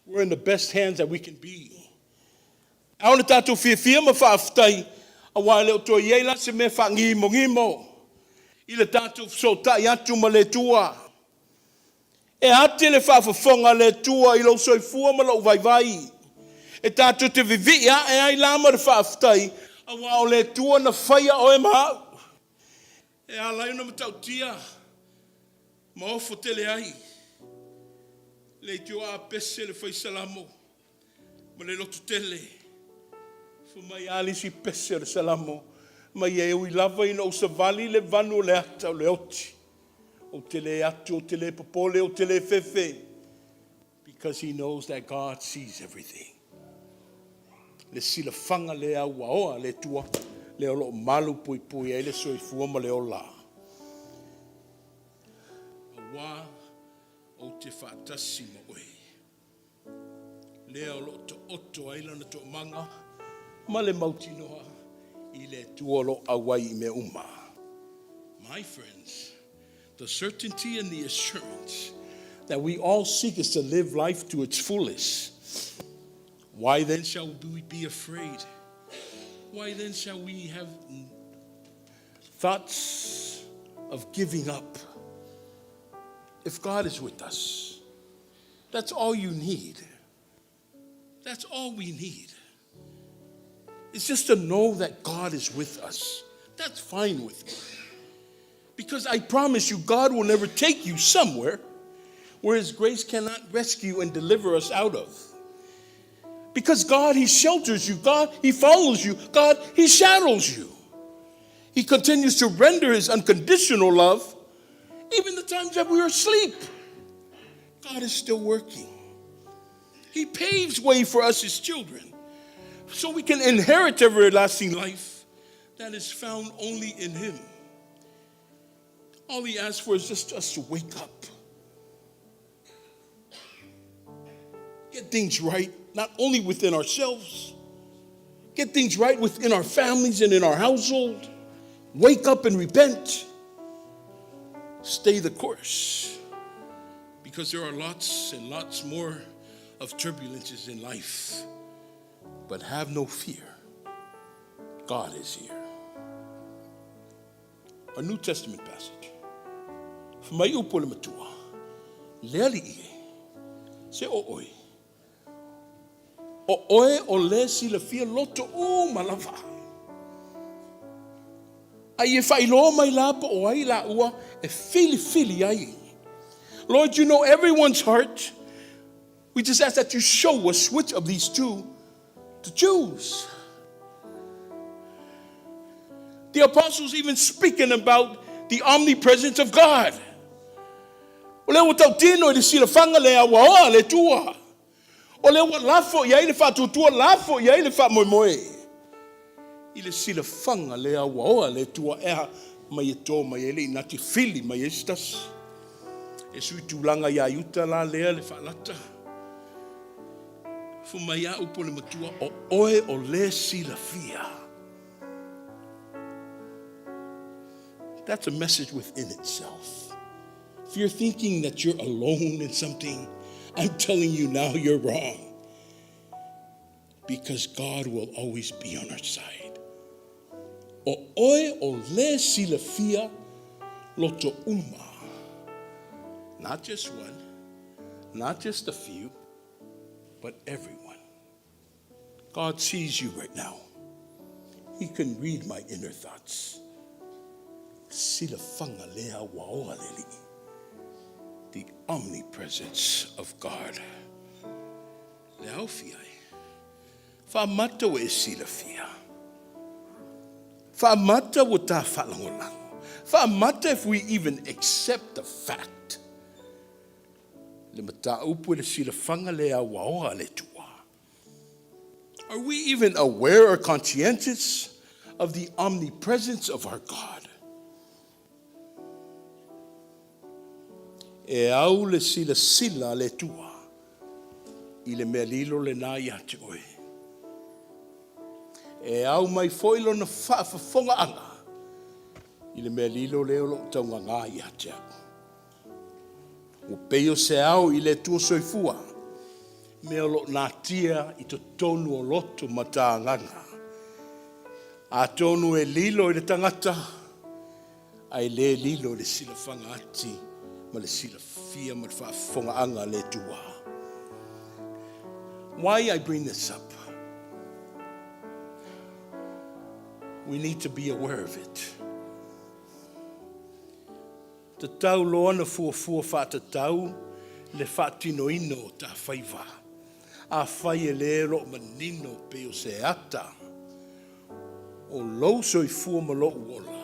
Speaker 1: We're in the best hands that we can be. E ao ona tatou fiafia ma faafetai, aua e le o toe i ai la se mea faagimogimo i le tatou fesootai atu ma le Atua. E ate le faafofoga a le Atua i lou soifua ma lou vaivai. E tatou te vivii ae ai la ma le faafetai, aua o le Atua na faia oe ma au. E ala ai ona matautia ma ofo tele ai le leitio a pese le fai Salamo ma le loto tele. Fai mai a le isi pese o le Salamo, mai e ui lava ina ou savali i le vanu o le ata o le oti, ou te le atu, ou te le popole, ou te le fefe, because he knows that God sees everything. Le silafaga le auaoa le Atua, le o lo o malu puipui ai le soifua ma le ola. Aua ou te faatasi ma oe. Lea o lo o taoto ai lana toomaga ma le mautinoa i le Atua o lo o auai i mea uma. My friends, the certainty and the assurance that we all seek is to live life to its fullest. Why then shall we be afraid? Why then shall we have thoughts of giving up? If God is with us, that's all you need. That's all we need. It's just to know that God is with us. That's fine with me. Because I promise you, God will never take you somewhere where His grace cannot rescue and deliver us out of. Because God, He shelters you. God, He follows you. God, He shadows you. He continues to render His unconditional love even the times that we are asleep. God is still working. He paves way for us, His children, so we can inherit everlasting life that is found only in Him. All He asks for is just us to wake up. Get things right, not only within ourselves, get things right within our families and in our household. Wake up and repent. Stay the course. Because there are lots and lots more of turbulences in life. But have no fear. God is here. Our New Testament passage. Fai mai upu a le matua, le alii e, se o oe. O oe o le silafia loto uma lava. A ia faailoa mai la po o ai laua e filifili ai. Lord, you know everyone's heart. We just ask that you show us which of these two to choose. The apostles even speaking about the omnipresence of God. O lea ua tautino i le silafaga le auaoa le Atua. O lea ua lafo i ai le faatuatua, lafo i ai le faamoemoe. I le silafaga le auaoa le Atua e aha mai e tō mai ai le inati fili mai ai se tasi. E sui tulaga iā Iuta la lea le faalata. Fai mai a upu a le matua, o oe o le silafia. That's a message within itself. If you're thinking that you're alone in something, I'm telling you now you're wrong. Because God will always be on our side. O oe o le silafia loto uma. Not just one, not just a few, but everyone. God sees you right now. He can read my inner thoughts. Silafaga lea auaoa a le Alii. The omnipresence of God. Le aofi ai. Faamata ua e silafia. Faamata ua ta faalagolago. Faamata if we even accept the fact. Le mataupu i le silafaga le auaoa a le Atua. Are we even aware or conscientious of the omnipresence of our God? E au le silasila a le Atua i le mea lilo lena ia te oe. E au mai foi lona faafofogaaga i le mea lilo lea o lo o taugaga ia te au. Ua pei o se ao i le Atua soifua, mea o lo o natia i totonu o loto ma ta agaga. Atonu e lilo i le tagata, ae le lilo i le silafaga ati ma le silafia ma le faafofogaaga a le Atua. Why I bring this up? We need to be aware of it. Tatau loa ona fuafua faatatau le faatinoina o ta faiva. Afai e le o lo o manino pei o se ata o lou soifua ma lou ola,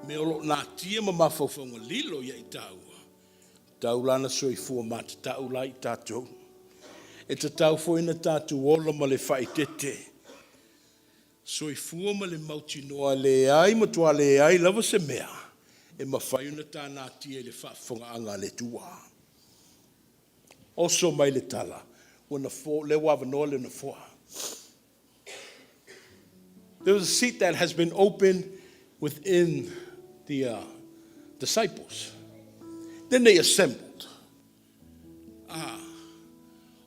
Speaker 1: mea o lo o natia ma mafaufauga lilo ia i tāua, tau la na soifua matatau la i tatou. E tatau foi ona tatou ola ma le faaeteete. Soifua ma le mautinoa e leai, matua leai lava se mea e mafai ona ta natia i le faafofogaaga a le Atua. Oso mai le tala, ua nafo, lea ua avanoa le nofoa. There was a seat that has been opened within the disciples. Then they assembled. Ah,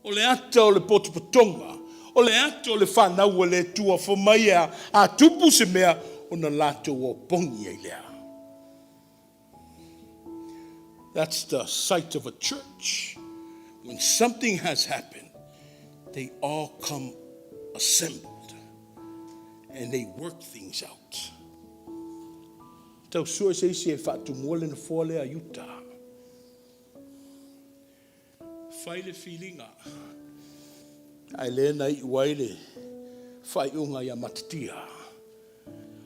Speaker 1: o le ata o le potopotoga, o le ata o le fanau a le Atua, fai mai a, a tupu se mea, ona latou opogi ai lea. That's the sight of a church. When something has happened, they all come assembled and they work things out. Tau sue se isi e faatumua le nofoa lea i uta. Fai le filiga, ae le na iu ai le faaiuga ia Matatia.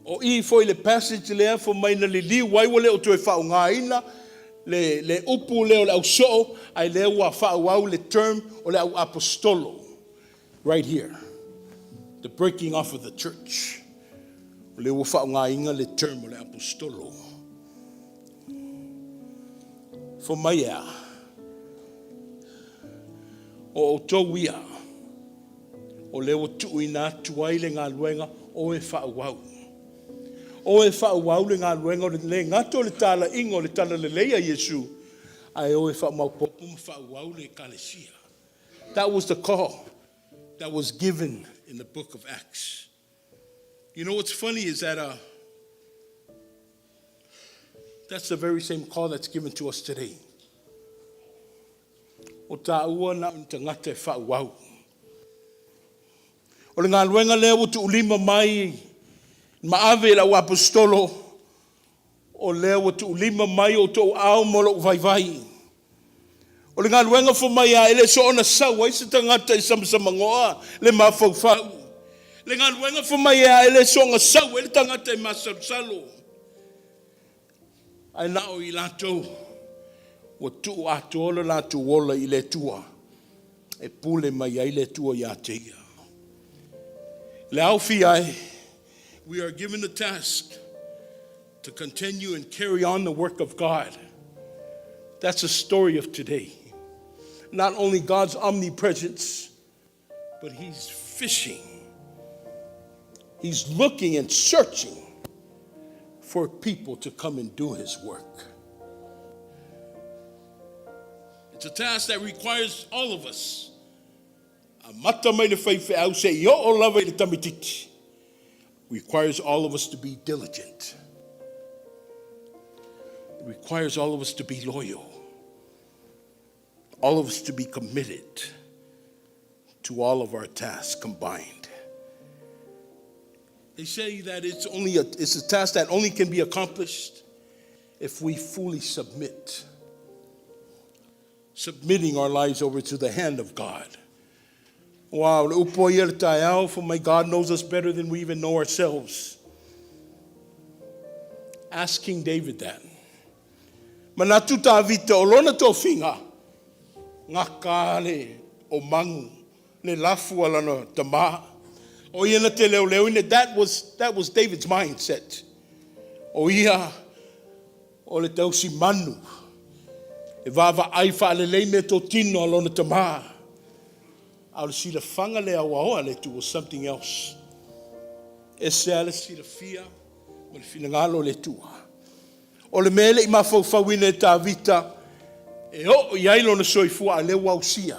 Speaker 1: O i foi le passage lea fai mai na liliu ai ua le o toe faaaogaina le upu lea o le ausoo, ae lea ua faaauau le term o le au apostolo. Right here. The breaking off of the church. O lea ua faaaogaina le term o le apostolo. Fai mai ea, o outou ia, o lea ua tuuina atu ai le galuega o e faaauau. O e faaauau le galuega o le le gata o le talaiga o le talalelei a Iesu, ae o e faamaopoopo ma faaauau le ekalesia. That was the call that was given in the book of Acts. You know what's funny is that that's the very same call that's given to us today. O tāua na o ni tagata e faaauau. O le galuega lea ua tuulima mai ma ave i le auapostolo, o lea ua tuulima mai o outou aao ma lou vaivai. O le galuega fai mai a e le soona sau ai se tagata i samasamanoa le mafaufau. Le galuega fai mai a e le soona sau ai le tagata i masalosalo. Ae na o i latou ua tuu atoa le latou ola i le Atua e pule mai ai le Atua ia te ia. Le aofi ai, we are given the task to continue and carry on the work of God. That's the story of today. Not only God's omnipresence, but He's fishing. He's looking and searching for people to come and do His work. It's a task that requires all of us. Amata mai le faifeau seia oo lava i le tamaititi. Requires all of us to be diligent. It requires all of us to be loyal. All of us to be committed to all of our tasks combined. They say that it's a task that only can be accomplished if we fully submit. Submitting our lives over to the hand of God. Wow, le upu ia le taeao, for my God knows us better than we even know ourselves. Ask King David that. Manatu Tavita o lona tofiga, gaka le omagu, le lafu a lana tamā. O ia na te leoleoina, that was David's mindset. O ia o le tausi manu, e vaavaai faalelei meatotino a lona tamā. A o le silafaga le auaoa le Atua was something else. E se a le silafia ma le finagalo o le Atua. O le mea le i mafaufauina e Tavita, e oo i ai lona soifua a lea ua ausia.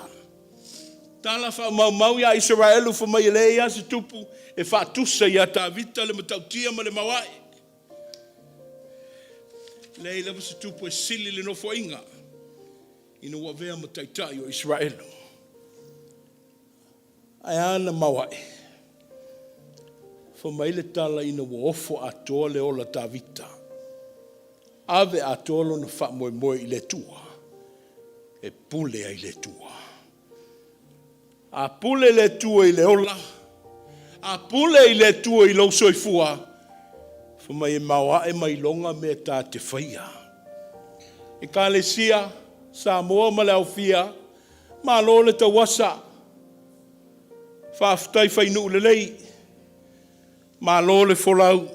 Speaker 1: Tala faamaumau ia Isaraelu fa mai e leai lava se tupu e faatusa ia Tavita le matautia ma le maoae. Leai lava se tupu e sili le nofoaiga ina ua avea ma taitai o Isaraelu. Ae a na maoae. Fa mai le tala ina ua ofo atoa le ola Tavita. Ave atoa lona faamoemoe i le Atua. E pule ai le Atua. A pule le Atua i le ola, a pule i le Atua i lou soifua, fa mai e maoae mai loga mea ta te faia. Ekalesia, Samoa ma le aufia, malo le tauasa, faafetai fainuu lelei, malo le folau.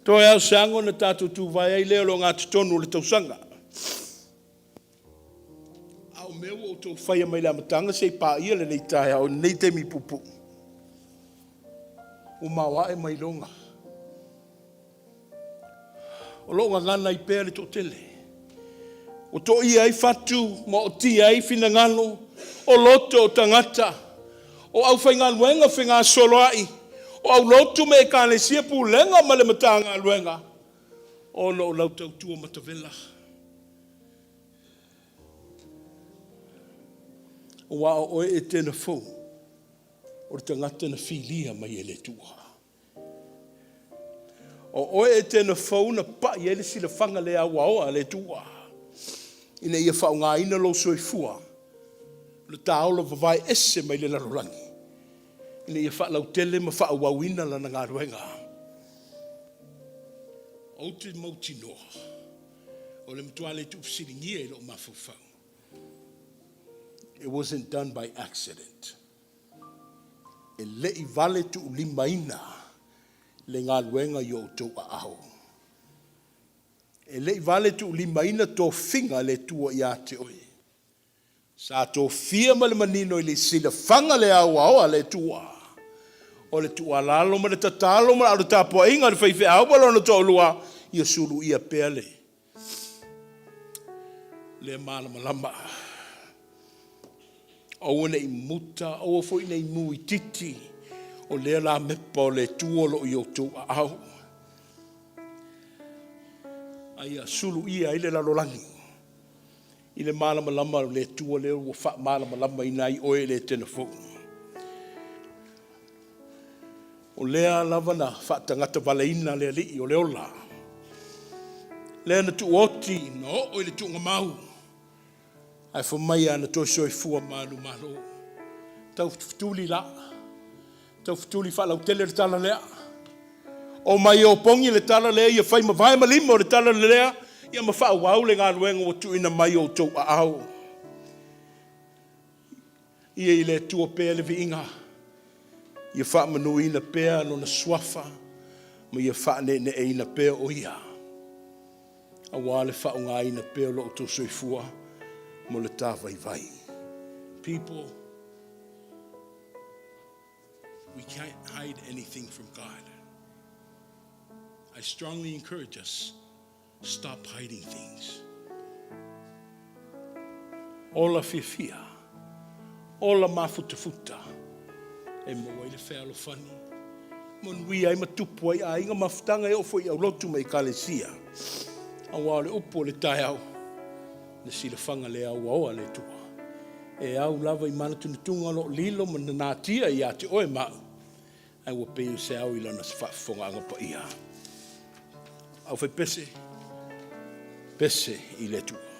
Speaker 1: Toe au se ago na tatou tuvae ai lea o lo gatotonu o le tausaga. A o mea ua outou faia mai le amataga seia paia lenei taeao i lenei taimi puupuu. Ua maoae mai loga. O loo gagana ai pea le toatele. Ua toia ai fatu ma ootia ai finagalo o loto o tagata. O aufaigaluega fegasoloai, o aulotu ma ekalesia pulega ma le Matagaluega, ona o lau tautua matavela. Aua o oe Etena fou, o le tagata na filia mai e le Atua. O oe Etena fou na pai ai le silafaga le auaoa a le Atua. Ina ia faaaogaina lou soifua, le taola vavae ese mai le lalolagi. Ina ia faalautele ma faaauauina lana galuega. Ou te mautinoa, o le matua le tuufesiligia i lou mafaufau. It wasn't done by accident. E le i vale tuulimaina le galuega i o outou aao. E le i vale tuulimaina tofiga le Atua ia te oe. Sa tofia ma le manino i le silafaga le auaoa le Atua. O le tuualalo ma le tatalo ma le tapuaiga le faifeau ma lona toalua, ia sulu ia pea le le malamalama. Aua ne i muta, aua foi ne i muititi, o lea la mepa o le Atua o loo i outou aao. A ia sulu ia ai le lalolagi i le malamalama o le Atua lea ua faamalamalama ina ai oe le Etena fou. O lea lava na faatagata valeina le alii o le ola. Lea na tuuoti na oo i le tuugamau. Ae fa mai ana toe soifua malu malo. Tau fetufetuli la. Tau fetuli faalautele le tala lea. O mai o pongi le tala lea ia fai mavae ma lima o le tala lea ia ma faaauau le galuega ua tuuina mai o outou aao. Ia i le Atua pea le viiga. Ia faamanuina pea lona suafa ma ia faaneeneeina pea o ia. Aua le faaaogaina pea o lo outou soifua mo le ta vaivai. People, we can't hide anything from God. I strongly encourage us, stop hiding things. Ola fiafia, ola mafutafuta, e maua ai le fealofani, manuia ai ma tupu ai aiga mafutaga e oo foi i aulotu ma ekalesia. Aua o le upu o le taeao. Le silafaga le auaoa a le Atua, e au lava i manatunatuga o lo o lilo ma nanatia ia te oe ma au, ae ua pei o se ao i lana faafofogaaga paia. Aufaipese, pese i le Atua.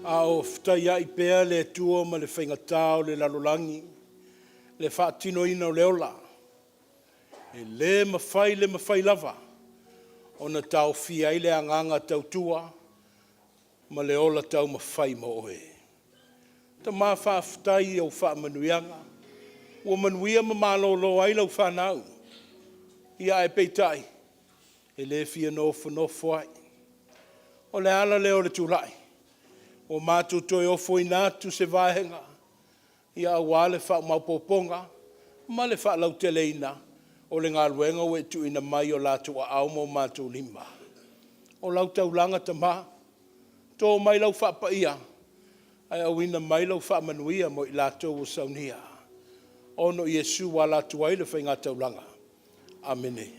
Speaker 1: A o fetaiai pea le Atua ma le faigata o le lalolagi le faatinoina o le ola, e le mafai le mafai lava ona taofia ai le agaga tautua ma le ola taumafai mo oe. Tama faafetai i au faamanuiaga ua manuia ma malolo ai lau fanau, ia ae peitai, e le fia nofonofo ai. O le ala lea o le tulai, ua matou toe ofoina atu se vaega aua le faamaopoopoga ma le faalauteleina o le galuega ua e tuuina mai i o latou aao ma o matou lima. O lau taulaga Tama, to mai lau faapaia ae auina mai lau faamanuia mo i latou ua saunia, ona o Iesu ua ala atu ai le faigataulaga. Amene.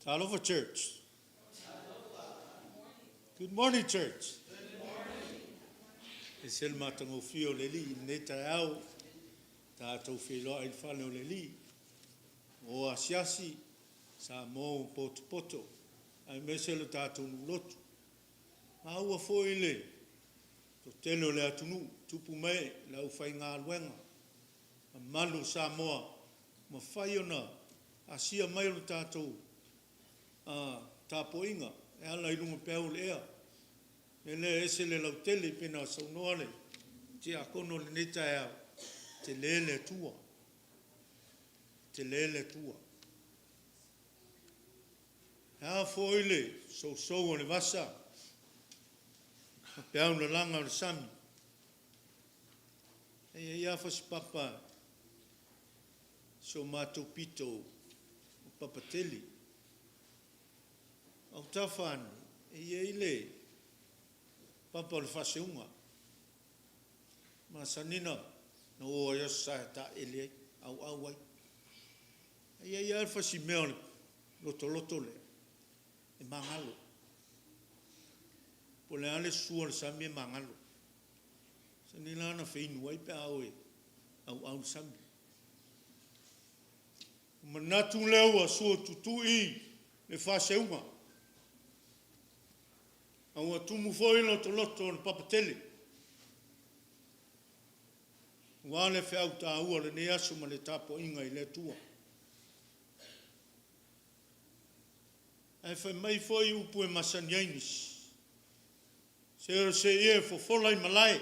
Speaker 3: Talofa Church. Good morning, church. Good morning. E ese le matagofie o le Alii i lenei taeao, tatou feiloai i le fale o le Alii. O asiasi, Samoa ua potopoto, aemaise lo tatou nuu lotu. Maua foi le toatele o le atunuu, tupu ma ee, le aufaigaluega, mamalu o Samoa, ua mafai ona asia mai le tatou tapuaiga e ala i luga o peau o le ea. O le mea lea e ese le lautele, pei ona saunoa le tiakono i lenei taeao, e tele le Atua, tele le Atua. E a foi le sousou o le vasa ma peau lalaga o le sami, e i ai lava fasi papa i si o matou pito o Papatele. O autafa ane e i ai le papa o le faaseuga, e masani ona o ai i Aso Sa e taeele ai, auau ai. Ae i ai lava le fasimea o le lotoloto lea, e magalo. Po o le a le sua o le sami e magalo. E masani la ona feinu ai pe a o e auau i le sami. Ona manatu lea ua suatutui le faaseuga, a ua tumu foi lotoloto o le papatele, aua le feau taua o lenei aso ma le tapuaiga i le Atua. Ae fai mai foi upu e masani ai nisi, se o se ie fofola i malae,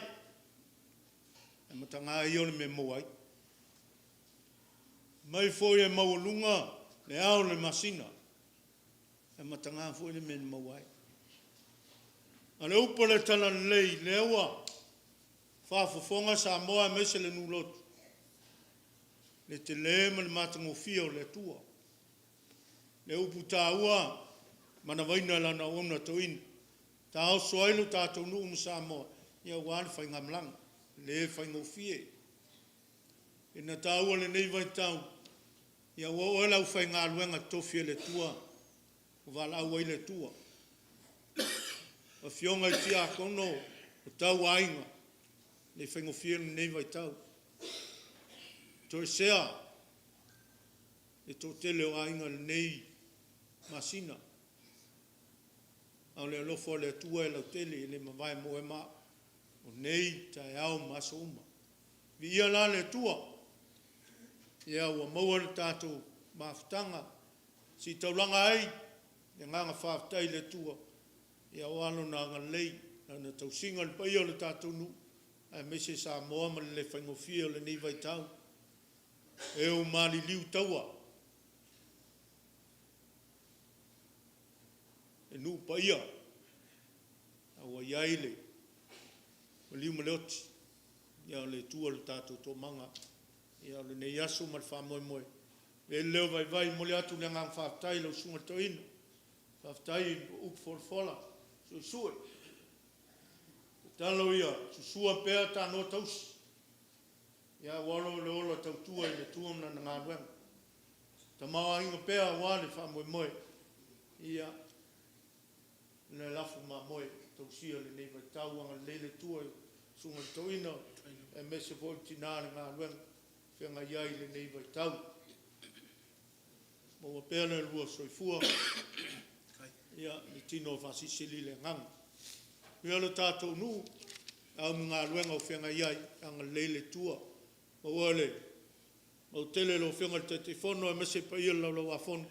Speaker 3: ae mataga ia o le mea e maua ai. Fai mai foi e maualuga le ao o le masina, ae mataga foi le mea na maua ai. A o le upu a le Talalelei, lea ua faafofoga Samoa aemaise le nuu lotu, i le tele ma le matagofie o le Atua. Le upu taua, manavaina e Lana auauna toeaina, taoso ai lo tatou nuu ma Samoa aua le faigamalaga, e le faigofie. Ina taua i lenei vaitau, ia aua o oe le aufaigaluega totofi a le Atua ua valaau ai le Atua. Afioga i Tiakono o tauaiga, e le faigofie lenei vaitau. Toesea le toatele o aiga i lenei masina, a o le alofa o le Atua e lautele, e le mavae mo oe ma au, o nei, taeao ma aso uma. Viia la le Atua, ia ua maua le tatou mafutaga, sii taulaga ai le agaga faafetai i le Atua, ia aua Lona agalelei, Lana tausiga i le paia o le tatou nuu, aemaise Samoa ma le le faigofie o lenei vaitau, e ua maliliu taua i nuu paia, a ua i ai le maliu ma le oti, ia o le Atua lo tatou toomaga. Ia o lenei aso ma le faamoemoe, e avea ai lenei leo vaivai e momoli atu le agaga faafetai i lau Susuga i le Toeaina, faafetai i upu folafola suesue. Tatalo ia susua pea tanoa tausi, aua le ola tautua i le Atua ma Lana galuega. Tamaoaiga pea aua le faamoemoe, ia, le lafu mamoe e tausia i lenei vaitau. Agalelei le Atua i le Susuga i le Toeaina aemaise foi le tina o le galuega o feagai ai i lenei vaitau. Maua pea lo oulua soifua ma le tino faasilisili le agaga. Manuia lo tatou nuu, a ma galuega o feagai ai, agalelei le Atua, maua le mautele e lau Afioga i le Taitaifono aemaise le paia o le Laulau-a-Fono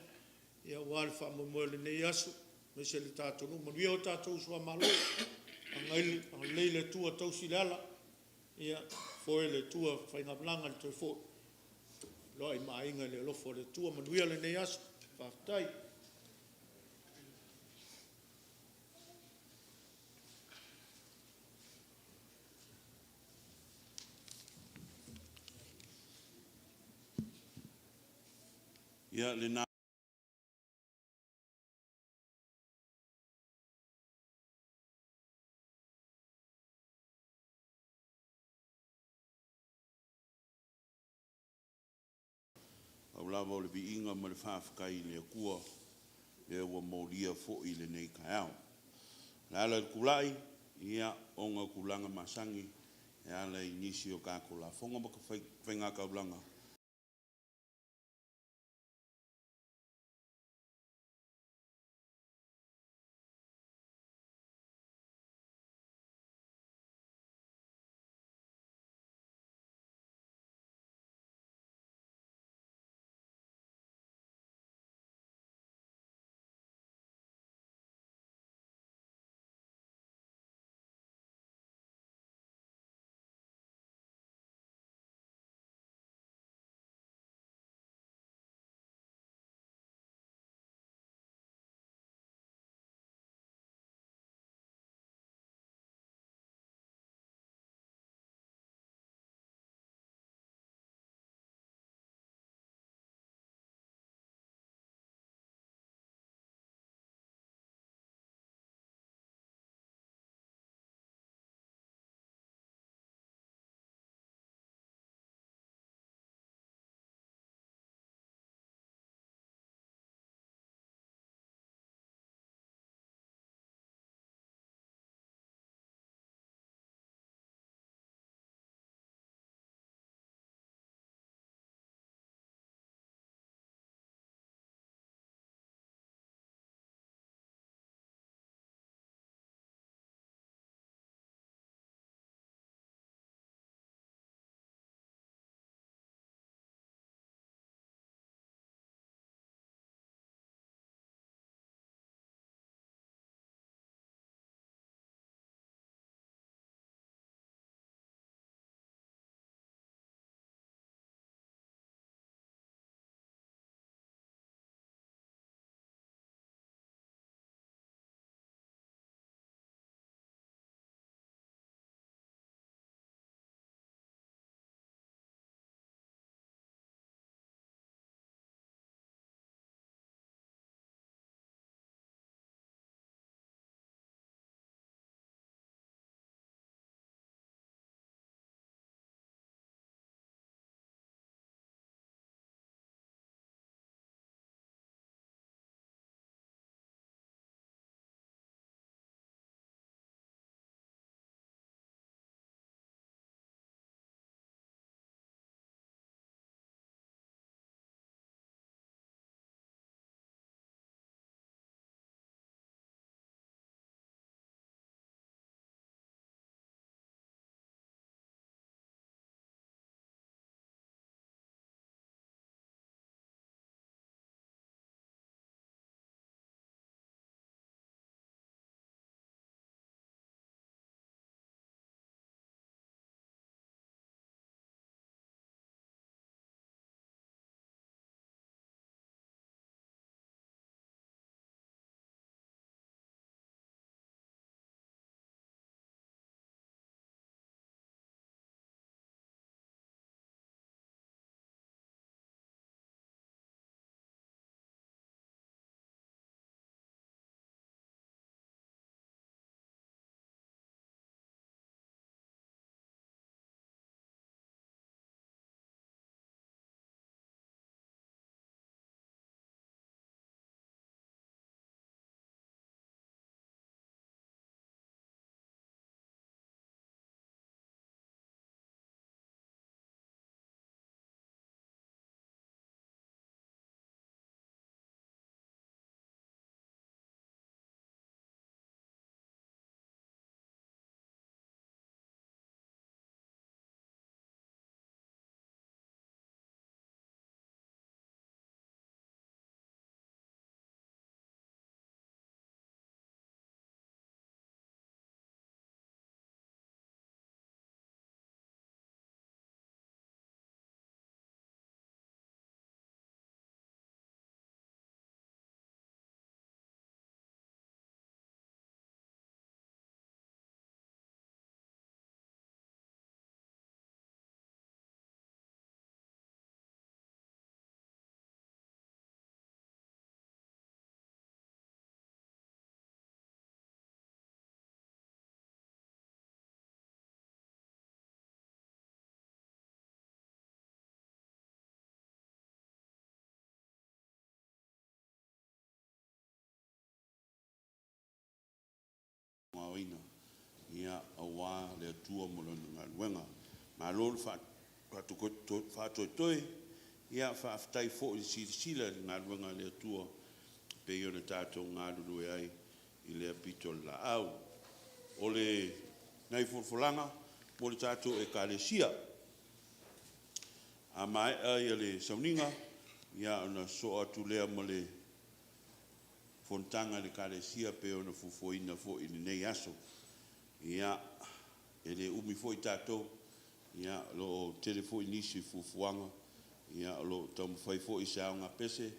Speaker 3: aua le faamoemoe o lenei aso aemaise le tatou nuu. Manuia o tatou uso a Malo, agalelei le Atua, tausi le ala, foe le Atua faigamalaga i le toe foi, feiloai ma aiga i le alofa o le Atua. Manuia lenei aso. Faafetai.
Speaker 4: Ia lena Pau lava o le viiga ma le faafetai i le Atua lea ua molia foi lenei taeao. O le ala o le tulai, ia ona o tulaga masani e ala i nisi o tatou lafoga ma faigataulaga. Atua mo Lana galuega. Malo le faatoetoe, ia faafetai foi le silasila i le galuega a le Atua e pei ona tatou galulue ai i lea pito o le laau. O nai folafolaga mo le tatou Ekalesia. A maea le sauniga, ona sosoo atu lea ma le fonotaga a le Ekalesia e pei ona fuafuaina foi i lenei aso. Ia, e le umi foi tatou, o lo o tele foi nisi o fuafuaga, o lo o taumafai foi se aogapese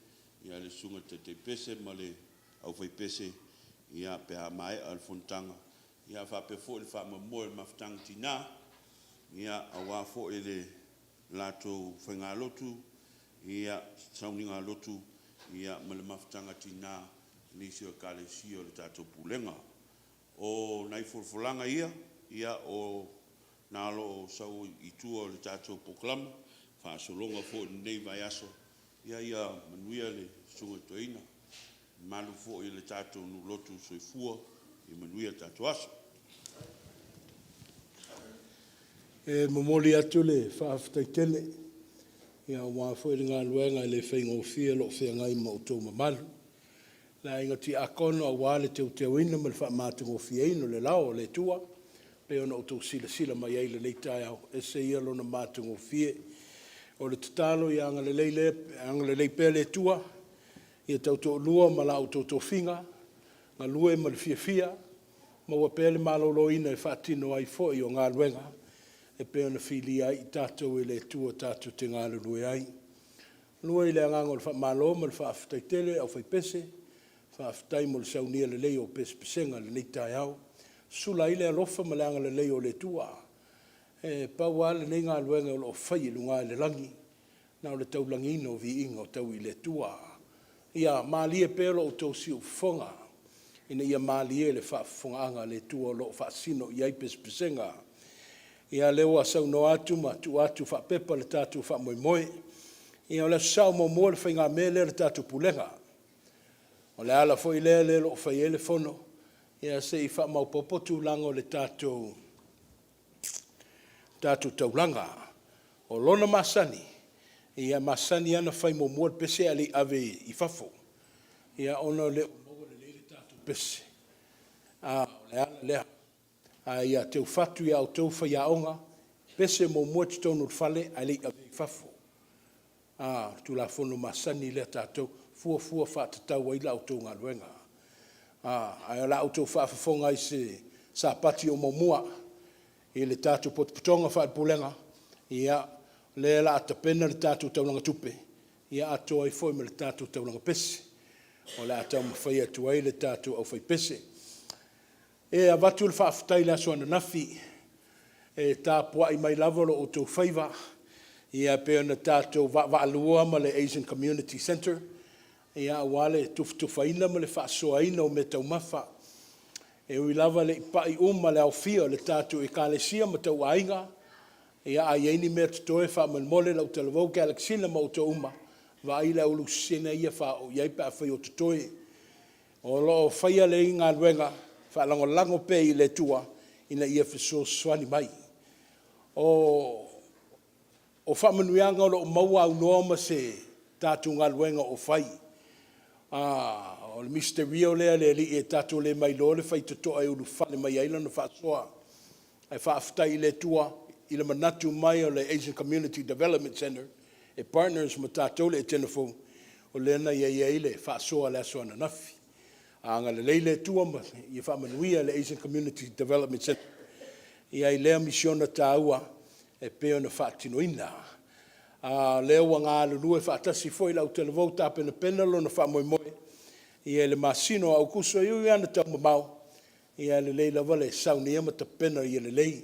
Speaker 4: a le susuga i le taitai pese ma le aufaipese pe a maea le fonotaga, faapea foi le faamoemoe o le Mafutaga a Tina aua foi le latou faigalotu, sauniga lotu ma le Mafutaga a Tina i nisi o Ekalesia o le tatou Pulega. O nai folafolaga ia o lena o lo o sau i tua o le tatou polokalame i le faasologa foi o lenei vaiaso. Ia manuia le Susuga i le Toeaina, le mamalu foi o le tatou nuu lotu. Soifua ia manuia le tatou aso.
Speaker 1: E momoli atu le faafetai tele aua foi le galuega e le faigofie o lo o feagai ma outou mamalu, le aiga Tiakono aua le teuteuina ma le faamatagofieina o le Lao o le Atua e pei ona outou silasila mai ai i lenei taeao, e ese ia lona matagofie. O le tatalo ia agalelei pea le Atua i le tautoalua ma la outou tofiga, galue ma le fiafia, maua pea le maloloina e faatino ai foi o galuega e pei ona filia ai i tatou e le Atua tatou te galulue ai. Lua i le agaga o le faamalo ma le faafetai tele i le aufaipese, faafetai mo le saunia lelei o pesepesega i lenei taeao. Sula ai le alofa ma le agalelei o le Atua. E pau lava lenei galuega o lo o fai i luga i le lagi, na o le taulagiina o viiga e tau i le Atua. Ia malie pea lo outou siufofoga ina ia malie le faafofogaaga a le Atua o lo o faasino i ai pesepesega. Ia o lea ua saunoa atu ma tuu atu faapepa le tatou faamoemoe. Ia o le Aso Sa muamua le faigamea lea a le tatou Pulega. O le ala foi lea o lo o fai ai le fono se i faamaopoopo tulaga o le tatou taulaga. O lona masani, e masani lava ona fai muamua le pese ae le i ave i fafo. Ia ona e le o maua lelei le tatou pese, o le ala lea. Ae ia teufatu i a outou faiaoga, pese muamua i totonu o le fale ae le i avea i fafo. O le Tulafono masani lea a tatou, fuafua faatatau ai la outou galuega. Ae o le a outou faafofoga i se Sapati o muamua i le tatou potopotoga faale-Pulega, ia, o lea o le a tapena le tatou taulaga tupe, atoa ai foi ma le tatou taulaga pese o le a taumafai atu ai le tatou aufaipese. E avatu le faafetai i le aso ananafi, e tapuai mai lava lo outou faiva e pei ona tatou vaavaalua ma le Asian Community Centre aua le tufatufaina ma le faasoaina o meataumafa. E ui lava ina le i pai uma le aofia o le tatou Ekalesia ma tauaiga, a i ai ni mea o totoe faamolemole Lautalavou Alexina ma outou uma, vaai le au lusesene ia e faaoo i ai pe afai o totoe. O lo o faia lenei galuega, faalagolago pea i le Atua ina ia fesoasoani mai. O faamanuiaga o lo o maua aunoa ma se tatou galuega o fai. O le misiterio lea a le Alii e tatou te le mailoa le faitotoa e ulufale mai ai lana faasoa. Ae faafetai i le Atua i le manatu mai o le Asian Community Development Centre e partners ma tatou le Etena Fou, o lea na i ai le faasoa i le aso ananafi. Agalelei le Atua ma ia faamanuia i le Asian Community Development Centre i lea misiona taua e pei ona faatinoina. O lea ua galulue faatasi foi le Autalavou tapenapena lona faamoemoe i le masina o Aokuso. E ui lava ina taumamao, ae lelei lava le saunia ma tapena ia lelei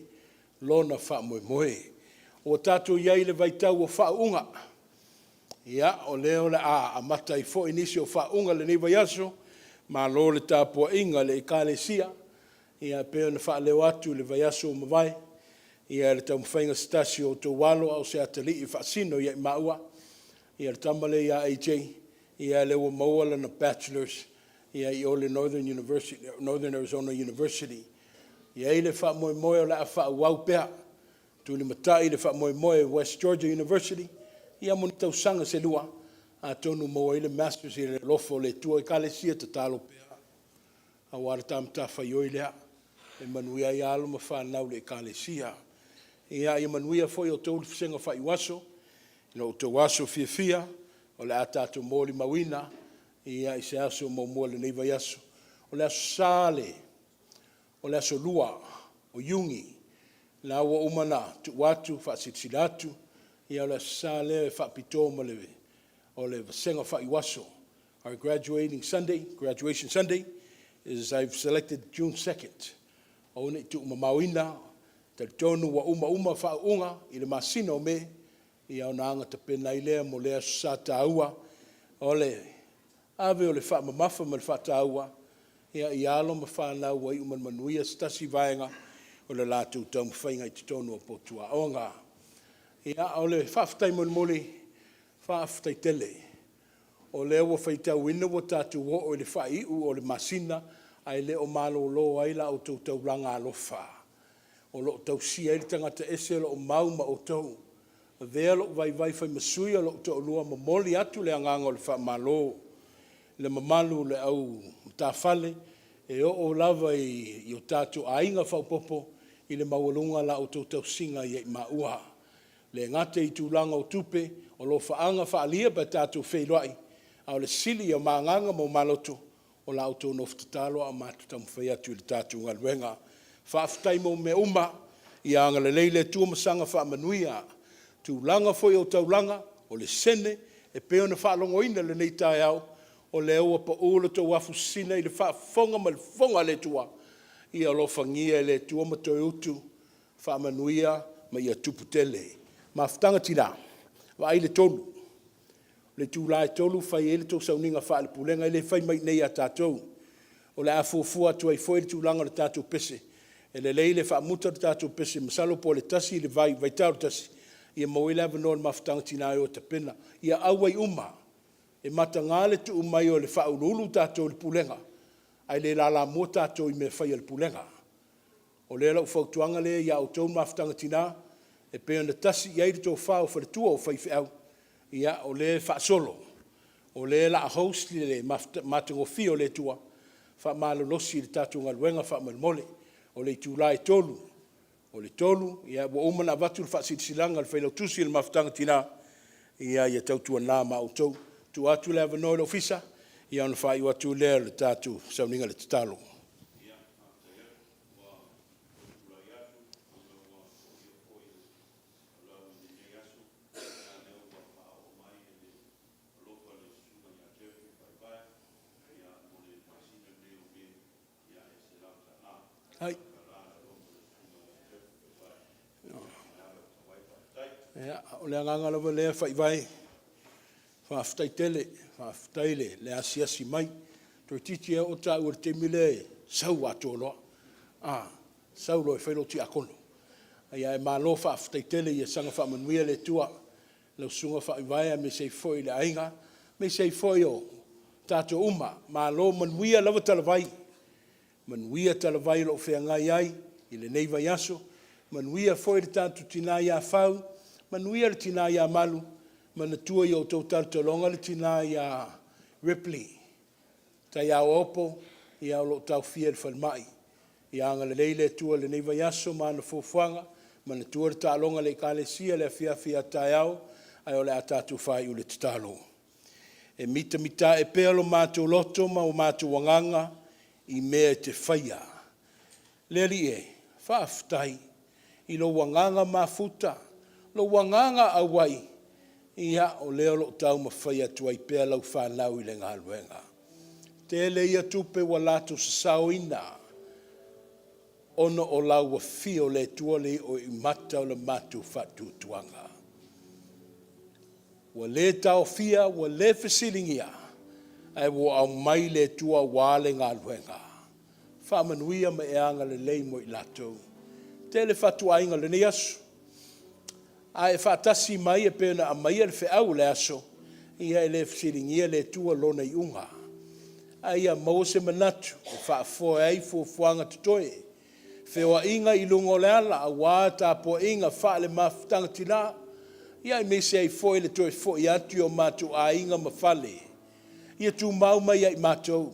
Speaker 1: lona faamoemoe. Ua tatou i ai i le vaitau o faauuga. Ia, o lea o le a amata ai foi nisi o faauuga i lenei vaiaso. Malo le tapuaiga i le Ekalesia e pei ona faaleo atu i le vaiaso ua mavae le taumafaiga a se tasi o outou alo a o se atalii e faasino ia maua, le tama lea ia AJ, lea ua maua lana Bachelors i o i le Northern Arizona University. E i ai le faamoemoe o le a faaauau pea, tulimatai le faamoemoe West Georgia University mo ni tausaga se lua, atonu maua ai le Masters i le alofa o le Atua. Ekalesia, tatalo pea aua le ta matafaioi lea e manuia ai alo ma fanau i le Ekalesia. Ia manuia foi outou le vasega faiuaso i lo outou aso fiafia o le a tatou molimauina i se aso o muamua o lenei vaiaso. O le Aso Sa o le aso 2 o Iuni, o lena ua uma ona tuu atu faasilasila atu, o le Aso Sa lea e faapitoa mo le vasega faaiuaso, our graduating Sunday, graduation Sunday is I've selected June 2nd. Aua ne i tuumamaoina, e talitonu ua uma faauuga i le masina o Me, ona agatapena ai lea mo lea Aso Sa taua, o le ave o le faamamafa ma le faataua i alo ma fanau ua iu ma le manuia se tasi vaega o le latou taumafaiga i totonu o potu aoga. Ia, o le faafetai mulimuli, faafetai tele. O lea ua faitauina ua tatou oo i le faaiu o le masina ae le o malolo ai la outou taulaga alofa o lo o tausia ai le tagata ese o lo o mau ma outou. Avea lou vaivai e fai ma sui o lou toalua, momoli atu le agaga o le faamalo i le mamalu o le au matafale e oo lava i o tatou aiga faaopoopo i le maualuga o la outou tausiga ia i maua. E le gata i tulaga o tupe, o alofaaga faaalia pe a tatou feiloai, a o le sili ia ma agaga ma o ma loto, o la outou nofo tatalo a o matou taumafai atu i le tatou galuega. Faafetai mo mea uma, ia agalelei le Atua ma saga faamanuia i tulaga foi o taulaga, o le sene e pei ona faalogoina i lenei taeao, o lea ua pau le tou afu sisina i le faafofoga ma le fofoga o le Atua, ia alofagia e le Atua ma toe utu faamanuia ma ia tupu tele. Mafutaga Tina, vaai le 3, o le itula e 3:00 e fai ai le tou sauniga faalepulega, e le fai mai i inei ia tatou. O le a fuafua atu ai foi le tulaga o le tatou pese. E lelei le faamuta le tatou pese masalo po o le 1:00 i le vaitao o le 1:00 ia maua ai le avanoa o le Mafutaga a Tina e o e tapena. Ia auai uma. E mataga le tuu mai e faauluulu tatou i le pulega ae le lalamua tatou i mea fai a le pulega. O le fautuaga lea ia outou le Mafutaga a Tina, e pei ona tasi i ai le tofa o faletua o faifeau, ia o lea e faasolo, o lea o le a host le matagofie a le Atua, faamalolosi i le tatou galuega faamolemole. O le itula e 3:00, o le 3:00 ua uma ona avatu le faasilasilaga a le Failautusi o le Mafutaga a Tina, ia tautuana ma outou. Tuu atu le avanoa i le Ofisa ona faaiu atu lea o le tatou sauniga o le tatalo.
Speaker 4: Ia, faafetai atu. Ua ou tulai atu ona ua foia foi le valaau i lenei aso. Ia lea ua faaoo mai e le alofa i le Susuga ia Jeffrey Vaevae mo le masina lenei o Me e $100.
Speaker 1: Ai.
Speaker 4: $100 le alofa i le Susuga ia Jeffrey Vaevae e ala i le tauai. Faafetai.
Speaker 1: Ia, o le agaga lava lea Faivae, faafetai tele, faafetai le asiasi mai. Toeitiiti lava oo taua i le taimi lea e sau atoa loa, a, sau loa e fai lou tiakono. Ae malo faafetai tele, ia saga faamanuia le Atua i lau Susuga Faivae aemaise ai foi le aiga, aemaise ai foi o tatou uma. Malo, manuia lava talavai, manuia talavai o lo o feagai ai i lenei vaiaso, manuia foi le tatou tina ia Fau, manuia le tina ia Malu, manatua i a outou talotaloga le tina ia Ripley Taiaoaopo o lo o taofia i le falemai. Ia agalelei le Atua i lenei vaiaso ma ana fuafuaga. Manatua le taaloga a le Ekalesia i le afiafi a taeao, ae o le a tatou faaiu i le tatalo. E mitamita ae pea lo matou loto ma o matou agaga i mea e te faia. Le Alii e, faafetai i lou agaga mafuta, lou agaga auai, ia o lea o lo o taumafai atu ai pea lau fanau i le galuega. Tele ia tupe ua latou sasaoina ona o lau afio o le Atua le i'o i mata o le matou faatuatuaga. Ua le taofia, ua le fesiligia, ae ua aumai le Atua aua le galuega. Faamanuia ma e agalelei mo i latou. Tele fatuaiga o lenei aso, a e faatasi mai e pei ona aumaia le feau o le aso, ia e le fesiligia le Atua Lona iuga, ae ia maua se manatu e faafoe ai fuafuaga totoe. Feoaiga i luga o le ala aua tapuaiga faale-mafutaga tina, ia aemaise ai foi le toe foi atu i o matou aiga ma fale, ia tumau mai ia i matou,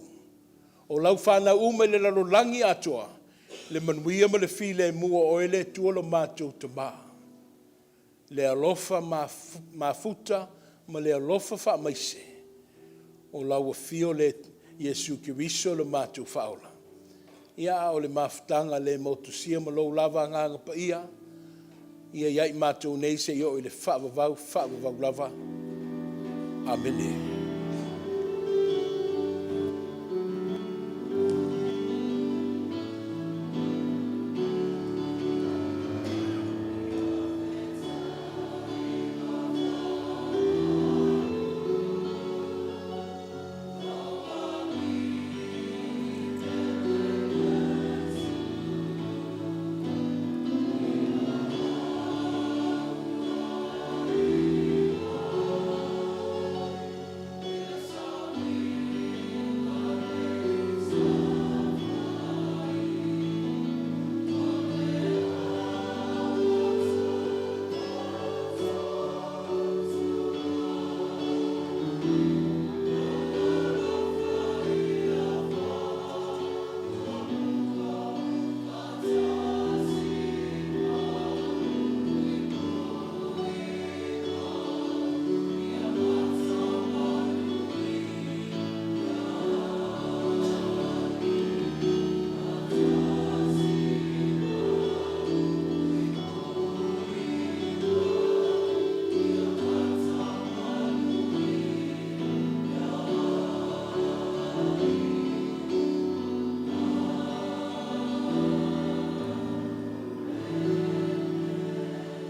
Speaker 1: o lau fanau uma i le lalolagi atoa, le manuia ma le filemu o Oe le Atua lo matou Tama, le alofa mafuta ma le alofa faamaise o lau afio le Iesu Keriso lo matou Faaola. Ia, a o le mafutaga le motusia ma lou lava Agaga Paia, ia i ai matou nei seia oo i le faavavau, faavavau lava. Amene.